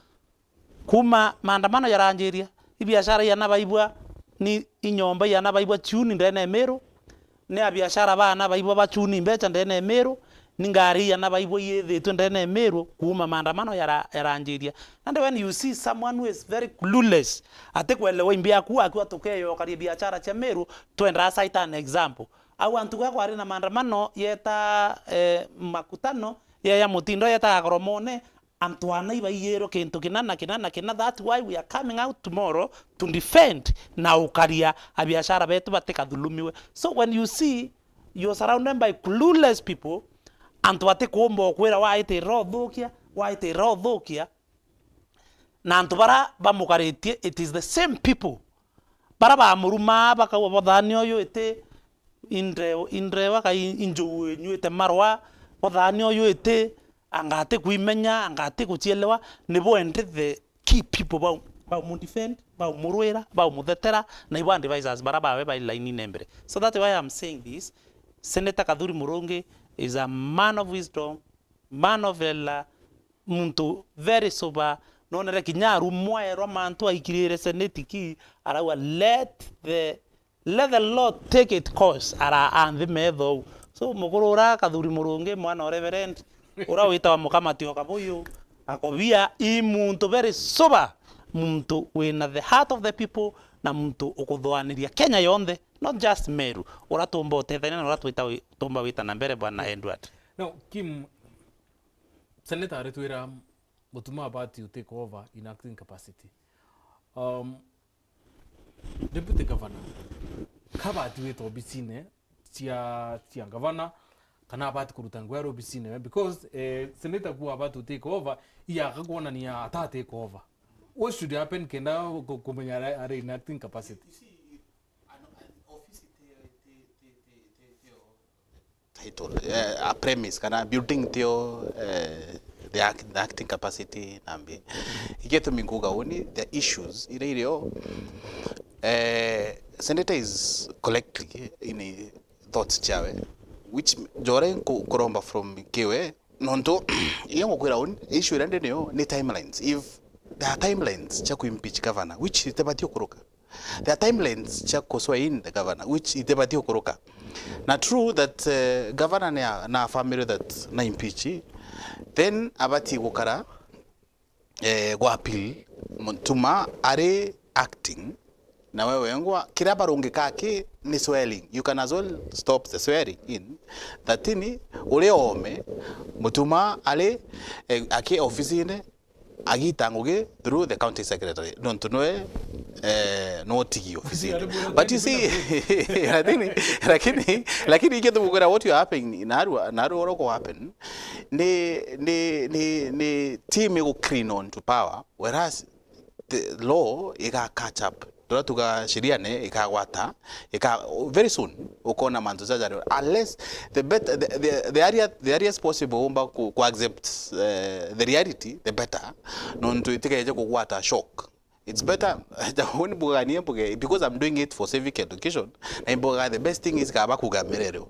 Kuma maandamano yaranjiria, ibiashara iana baibwa, ni inyomba iana baibwa ciuni ndene ya Meru, ni abiashara baana baibwa bacuni mbecha ndene ya Meru, ni ngari iana baibwa iyithitwe ndene ya Meru kuma maandamano yara-, yaranjiria. And when you see someone who is very clueless, atikwelewa imbi aku, aku atukeyokaria biashara cia Meru, twenda cite an example. Au antu gwa kwari na maandamano yeta, eh, makutano, ya, ya mutindo yeta ya Koromone, antu ana ibaiyirwe kintu kina na kina na kina. That's why we are coming out tomorrow to defend na ukaria abiashara betu batikathulumiwe. So when you see you're surrounded by clueless people, antu batikumba ukwira waitirira uthukia, waitirira uthukia, na antu bara bamukaritie, it is the same people bara bamurumaa bakauga, "Bothani uyu iti indre-, indrewa kai injuu inyuite marwa, bothani uyu iti, anga ati kuimenya, anga ati kucielewa." Nibo ende the key people bau, baumudefend, baumurwira, baumuthetera, na ibo advisors bara bawe bai lainine mbere. So that's why I'm saying this, Senator Kathuri Murungi is a man of wisdom, man of elder, muntu very sober, nonere kinya arumwa erwa mantu aikirire seneti ki, arauga, "Let the, let the law take its course," ara anthi metho au. So, mukuru ura Kathuri Murungi, mwana o Reverend, ura witawa mukamati o Kabuyu, akobia, i muntu very sober, muntu wina the heart of the people, na muntu ukuthuaniria Kenya yonthe, not just Meru, ura tumba utethania na ura twita wi-, tumba wita na mbere, Bwana Edward. No, Kim, Senator aritwira Mutuma abati u take over in acting capacity. Um, Deputy Governor, kabati wita obisine cia, cia Governor, kana abati kuruta ngugi aria obisine we, because, eh, Senator ku abati u take over, iya akakwonania ata take over. What should happen kenda ku-, kumenya ari, ari in acting capacity? You see, an, an office ti, ti, ti, ti, ti, ti o title, eh, a premise kana building tio, eh, the act-, the acting capacity na mbi. Igitumi nkuga uni, the issues iria irio, eh, Senator is collecting in thoughts chawe, which njore nku-, nkuromba from kiwe, nontu iyo ngukwira uni, issue iria ndi niyo ni timelines. If there are timelines cha ku impeach governor, which itibati ukuruka, there are timelines cia ku swear in the governor, which itibati ukuruka. Na true that, eh, governor ni a, na family that na impeach, then abati gukara, eh, gwa appeal, Mutuma ari acting, na we wengwa, kiria barungika ki ni swearing. You can as well stop the swearing in. That ni uria ome, Mutuma ari, eh, aki ofisine, agita ngugi through the county secretary, nontu nwe, eh, no tigi ofisini. But you see, lakini, lakini, lakini ikio tumukwira what you happen, naru, naru oro ku happen, ni, ni, ni, ni team igu cling on to power, whereas the law iga catch up. Turia tuga sheriane ikagwata, ika, very soon ukona mantu jaja rio. Unless the bet-, the, the, the earlier, the earliest possible umba ku, ku accept, eh, the reality, the better. Nontu itikeje kugwata shock. It's better, uni mbuga nie mbuge, because I'm doing it for civic education, na imbuga the best thing is kaba kuga mirero.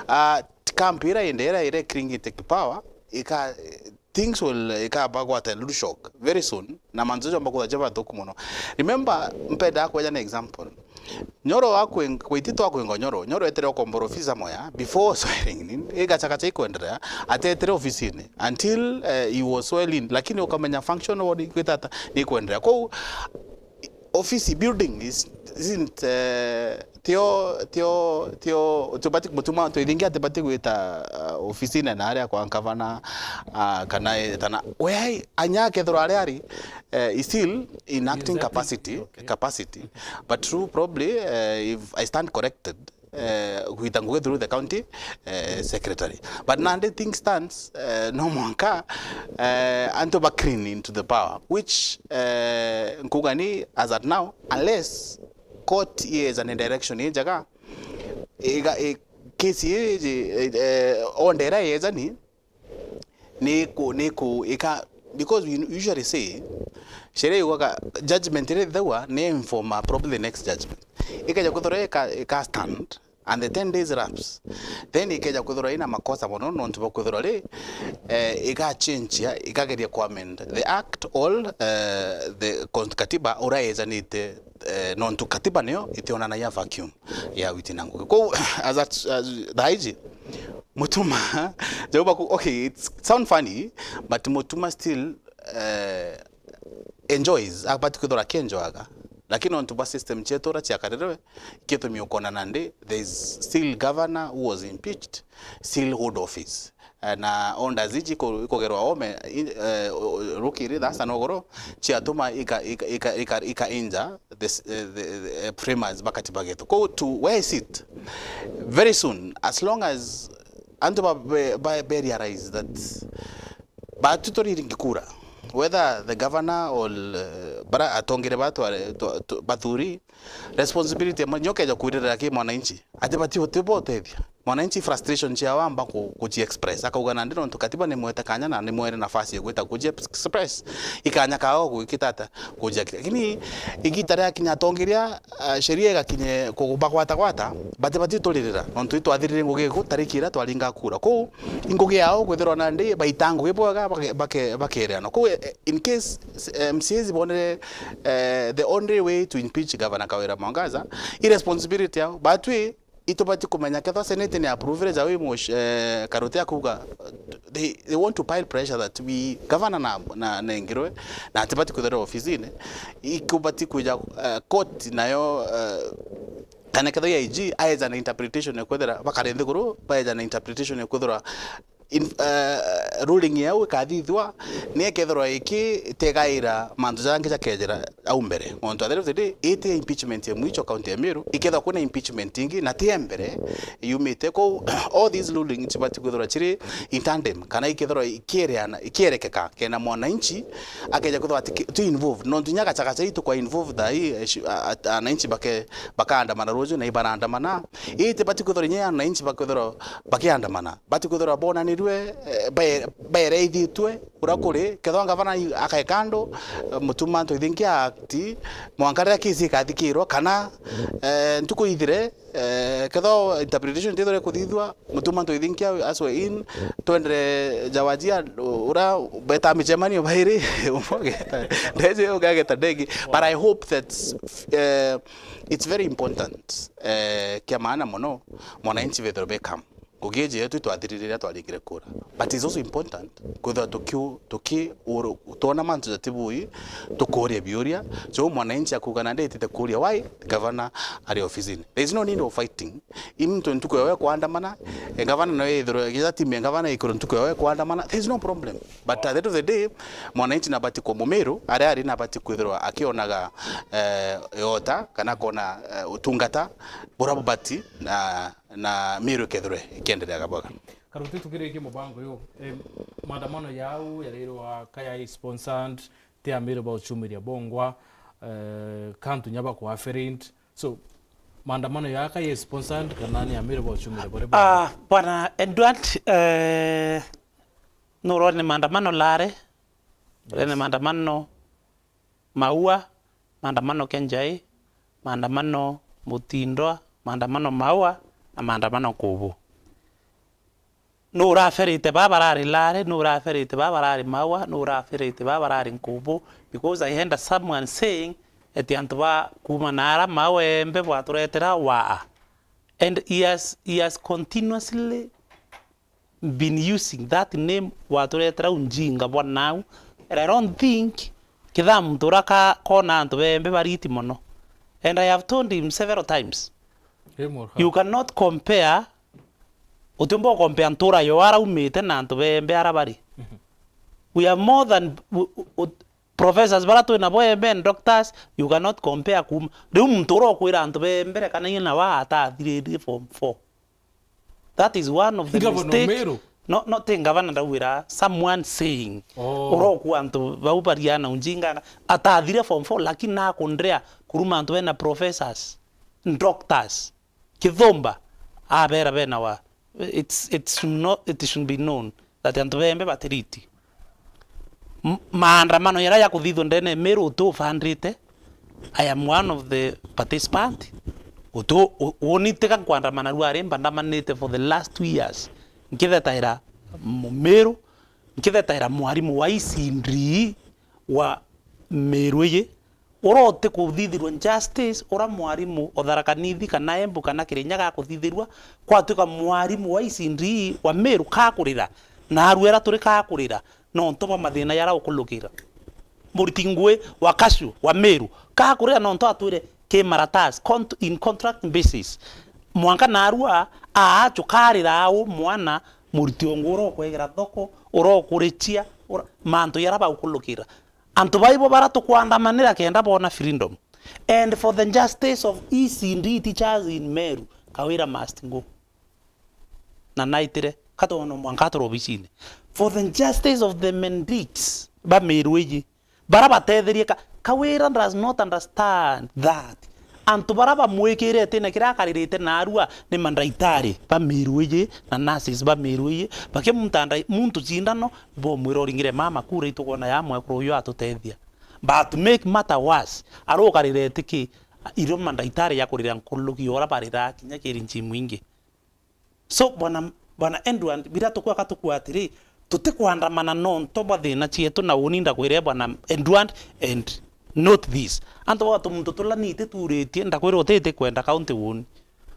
Ah, camp ira inde ira ire cling take power, ika, things will, ikaba gwata little shock very soon, na mantu jomba kutha jaba thuku muno. Remember, mpenda kweja na example. Nyoro wa kwing-, kwititwa kwingo Nyoro, Nyoro etere okombora office moya before swearing in, igachakacha ikwenderea, atetere ofisini until, eh, he was sworn in, lakini ukamenya function ward kwitata ni kwenderea. Kou office building is, isn't, eh, tio, tio, tio, tubati, mutuma, twithingi atibati gwita, uh, ofisine na aria kwa ngavana, uh, kana, eh, tana, we ai, anya kethirwa aria ari, eh, is still in acting capacity, capacity. But true, probably, eh, if I stand corrected, eh, gwita ngugi through the county, eh, secretary. But nandi thing stands, eh, no mwanka, eh, antu ba cling into the power, which, eh, nkuga ni as at now, unless court iejane direction injega, iga, i, case iji, eh, eh, order ira iejani, ni ku, ni ku, ika, because we usually say, sheria yugaga judgment iria ithithagwa ni inform probably the next judgment. Ikeja kwithirwa ika, ika stand, and the ten days lapse, then ikeja kwithirwa ina makosa mono, nontu bwa kwithirwa ri, eh, iga change ya, ikageria ku amend the act or, eh, the const-, katiba uria yejanite, eh, nontu katiba niyo itionanagia vacuum ya witi na ngugi. Kou, as at, as, thaa iji, Mutuma, Jehova ku, okay, it's sound funny, but Mutuma still, eh, enjoys, abati kwithirwa akienjoyaga. Lakini nontu bwa system cietu uria ciakarirwe, ikitumi ukona nandi, there is still governor who was impeached, still hold office. Eh, na orders iji iku-, ikugerwa ome, i-, eh, o-, o-, rukiri, thasa nogoro, ciatuma ika, ika, ika, ika, ika injure the s-, eh, the, the, eh, framers ba katiba getu. Kou to where is it? Very soon, as long as antu ba, be, ba, be realize that batu turiringi kura, whether the governor or, eh, bara atongere batu are, tu, tu, bathuri, responsibility ya mwa-, nyokeja kwirira ki mwananchi. Ati bati uti botethia. Mwananchi frustration ciawe amba ku, kuji express. Akauga nandi nontu katiba ni mwete kanya na ni mwere nafasi ya gwita kuji express. Ikanya kao gwikita ata? Kuji express. Lakini igita ria kinya atongeria, ah, sheria igakinye ku-, bagwata gwata, bati bati turirira. Nontu itwathirire ngugi iku tariki ira twaringa kura. Kou, ingugi yao kwithirwa nandi baita ngugi bwega bake-, bake-, bakereana. Kou, eh, in case, eh, M C As bonere, eh, the only way to impeach Governor Kawira Mwangaza, i responsibility yao. Batwi, itubati kumenya kethwa Senate ni approve ja wi mush-, eh, Karuti akuga, they, they want to pile pressure that we governor na, na, na engirwe, na atibati kwithirwa ofisine, ikubati kwija, eh, court nayo, eh, kana kethwa I G aeja na interpretation ya kwithira bakari nthiguru, baeja na interpretation ya kwithirwa in-, eh, ruling yau ikathithua, ni ikethirwa ikitegaira mantu jangi jakejira au mbere. Nontu at the end of the day, iti impeachment ya mwicho county ya Meru, ikethirwa kwina impeachment ingi, na ti ya mbere yumite. Kou, all these rulings cibati kwithirwa ciri in tandem, kana ikethirwa ikiereana, ikierekeka, kena mwananchi akeja kwithirwa ati ki-, tu involved. Nontu inya gachagacha itu kwa involved thaa hii, eh, shi-, a-, a-, ananchi bake-, bakaandamana ruju na ibarandamana. Ii tibati kwithirwa inya ananchi bakwithirwa bakiandamana. Bati kwithirwa bonanirue, eh, bae-, baereithitue uria kuri. Kethwa ngavana i-, akae kando, eh, Mutuma Ntoithinkia act, mwanka riria kesi ikathikirwa, kana, eh, ntuku ithire, eh, kethwa interpretation tithire kuthithua, Mutuma Ntoithinkia aswe in, twendere Jawajia, u-, uria beta micemanio bairi, umwe ageta, ndeje ugageta ndegi. But I hope that, eh, it's very important, eh, kia maana mono, mwananchi bethirwe be calm. Ngugi iji yetu itwathirire riria twaringire kura. But it's also important kwithirwa tuki-, tuki-, uru-, twona mantu jatibui, tukuria biuria. So mwananchi akuuga nandi itite kuria why the governor ari ofisini. There is no need of fighting. I muntu ntuku yawe kwandamana, e, gavana no ithirwe, ginya timu ya gavana ikorwe ntuku yawe kwandamana, there is no problem. But at the end of the day, mwananchi nabati kwa Mumiru, aria ari nabati kwithirwa akionaga, eh, yota, kana kona, eh, utungata, bura bubati, na, na Miru ikethirwe ikiendereaga bwega. Karuti tukirikie mubango uyu, em, maandamano yau yarirwa kaya sponsored, ti Amiru ba uchumiria bongwa, eh, kantu nyaba kwa affluent. So, maandamano yaka ye sponsored kana ni Amiru ba uchumiria bore bongwa? Ah, Bwana Edward, eh, nurone maandamano lare, rene maandamano Maua, maandamano Kenjai, maandamano Mutindwa, maandamano Maua, na maandamano Kubu. Nu uraferite ba barari Lare, nu uraferite ba barari Maua, nu uraferite ba barari Nkubu, because I heard someone saying ati antu ba kuuma naara Maua Embe bwaturetera waa. And he has, he has continuously been using that name, waturetera unjinga bwa nau. And I don't think kithaa muntu uria ka-, kona antu bembe bariti mono. And I have told him several times, you cannot compare, utiumba ukompea ntura yo ara umite na antu bembe ara bari. We are more than, u-, u-, u-, professors bara twi nabo embe and doctors, you cannot compare kuma. Riu muntu uria ukwira antu bembe rekanaine na wa atathiririe form four. That is one of the mistake. No, no, ti ngavana ndauira, someone saying. Oh. Uroku antu bau bariana unjinga, atathire form four, lakini nakundrea kuruma antu bena professors, doctors, kithumba, abera bena wa. It's, it's not, it should be known that antu bembe batiriti. M-, maandamano yaria yakuthithwa ndene Meru uti ufandite, I am one of the participant. Uti u-, uni tiga nkwandamana rua rimba ndamanite for the last two years. Nkithetaira Mumiru, nkithetaira mwarimu wa E C D wa Meru iji, uria utikuthithirwa justice, uria mwarimu o Tharaka Nithi kana Embu kana Kirinyaga akuthithirwa, kwatuika mwarimu wa E C D wa Meru kakurira, na aruera turi kakurira, nontu bwa mathina jaria ukulukira. Muriti ngui wa Cashew wa Meru kakurira nontu atwire ki maratas, con-, in contract basis. Mwanka narua aachu karira au mwana muriti o ngui uria ukwegera thoko, uria ukurichia, ura-, mantu jaria baukulukira. Antu baibo bara tukwandamanira kenda boona freedom. And for the justice of E C D teachers in Meru, Kawira must go. Na naitire, ka twono mwanka atura obicine. For the justice of the Mendits ba Meru iji, bara batetherie ka-, Kawira does not understand that antu bara bamwikire itine kiria akaririte narua ni mandaitari ba Meru iji na nurses ba Meru iji, bakimunta ndai-, muntu cindano, bomwira uringire mama kura itukona ya mwekuru uyu atutethia. But to make matter worse, arukarire itiki irio mandaitari ya kurira nkuruki ora barira kinya kiri njimu ingi. So, bwana, bwana Edward, biria tukwaka tukua atiri, tutikwandamana nonto bwa thina cietu, na uni ndakwire bwana Edward, and note this. Antu batu muntu tula niti turitie, ndakwira utiti kwenda county uni.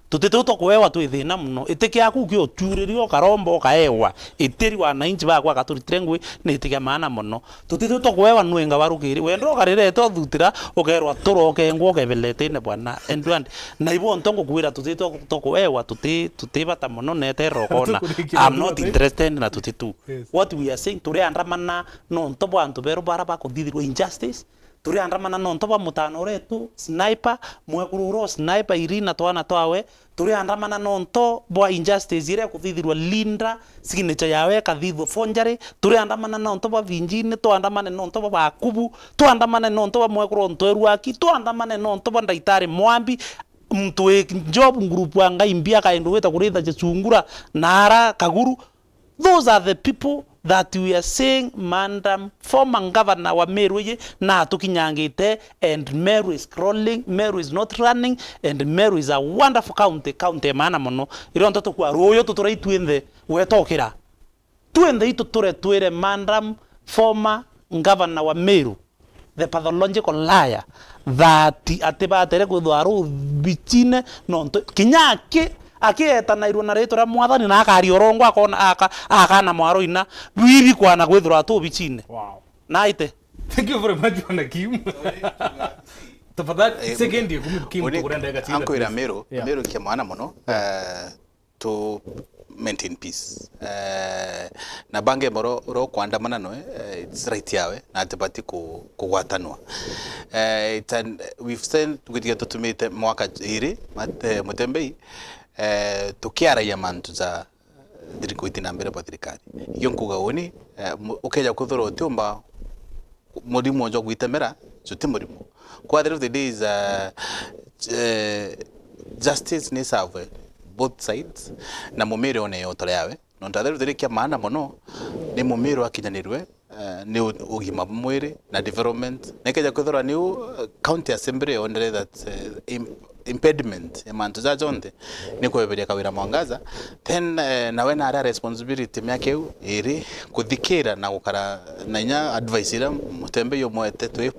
Tutiti tukuewa twi thina muno. Iti kiaku kio uturiri ukaromba ukaewa. Itiri wananchi bakwa akaturitire ngui ni iti kia maana muno. Tutiti tukuewa nwenga warukiri. Wenda ukarirete uthutira, ukerwa tura ukengwa ukebelete ine bwana Edward. Na ibo nto ngukwira tutiti tukuewa tuti, tuti bata muno nete rokona. I'm not interested na tuti tu. Yes. What we are saying, turi andamana nonto bwa antu beru bara bakuthithirwa injustice. Turi andamana nonto bwa mutano uretu, sniper, mwekuru uro sniper Irina twana twawe. Turi andamana nonto bwa injustice iria ikuthithirwa Linda, signature yawe ikathithwa forgery. Turi andamana nonto bwa Vinjini, twandamane nonto bwa Bakubu, twandamane nonto bwa mwekuru Ntoeruaki, twandamane nonto bwa ndaitari Mwambi, muntu wi job group wa Ngai mbia akaenda gwita kuritha Jesungura na ara Kaguru. Those are the people that we are saying, Madam former governor wa Meru iji na atukinyangite, and Meru is crawling, Meru is not running, and Meru is a wonderful county, county ya maana mono. Irio nto tukua ruuyu tutura itwinthe wetokira. Twinthe itu ture twire Madam former governor wa Meru, the pathological liar, that atibatere kwithwa ari ubichine nontu kinya aki Akietanairwe na ritwa ria Mwathani na akaria urongo, akona, aka-, akana mwaro ina, bibi kwana kwithirwa tu bichine. Wow. Naite. Thank you very much, Bwana Kim. Tafadhali, eh, second ikumi, Kim, uni-, tugure ndagika cigana, ankwira please. Meru, yeah. Meru kia mwana mono. Yeah. Eh, to maintain peace. Eh, na bange moro ro kwandamana noe, eh, it's right yawe, na atibati ku-, kugwatanwa. Eh, it's an, we've sent, gutiga tutumite mwaka iri, mat-, eh, Mutembei, eh, tukiaragia mantu ja thirikari, gwiti na mbere bwa thirikari. Ikio nkuga uni, eh, mu-, ukeja kwithirwa utiumba murimo jwa gwitemera, juti murimo. Kwa at the end of the day is, uh, eh, justice ni serve both sides, na mumiri one yoto yawe. Nontu at the end of the day kia maana mono, ni mumiri akinyanirwe, eh, ni u-, ugima bwa mwiri na development. Na ikeja kwithirwa niu, eh, county assembly yonere that, eh, im-, impediment ya mantu ja jonthe ni kweberia Kawira Mwangaza, then, eh, nawe nari a responsibility miaka iu iri kuthikira na gukara na inya advice iria Mutembei umwete twi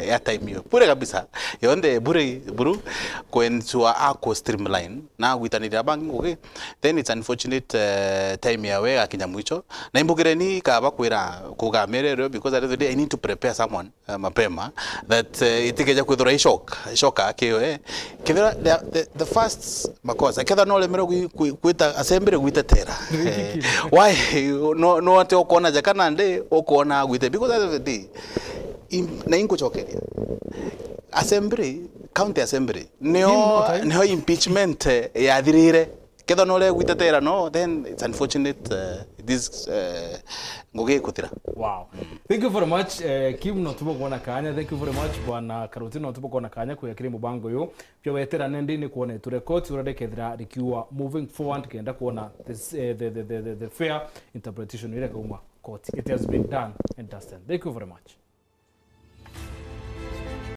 ya time iyo bure kabisa, yonthe bure buru, ku ensure a ku streamline na agwitaniria bangi ngugi, then it's unfortunate, eh, time yawe igakinya mwicho. Na imbugireni kaba kwira kugamirerwe, because at the end of the day I need to prepare someone eh, mapema, that, eh, itikeja kwithirwa i shock, shock akiwe. Kethira the, the, the first makosa, kethira no remere gwi-, gwi-, gwita assembly gwitetera. Eh, why? No, no ati ukona jaka nandi ukona gwite, because at the end of the day, im-, na inkuchokeria. Assembly, county assembly, nio, nio impeachment, eh, yathirire. Kethira no uria gwitetera no, then it's unfortunate, uh, this, uh, ngugi ikuthira. Wow. Thank you very much, eh, Kim, no tubo kuona kanya. Thank you very much, Bwana Karoti, no tubo kuona kanya kuya kiri mubango uyu. Pia wetera nende ni kuona tu record, urade kethira rikiwa moving forward, kenda kuona this, eh, the, the, the, the, the fair interpretation ile kauma court. It has been done and dusted. Thank you very much.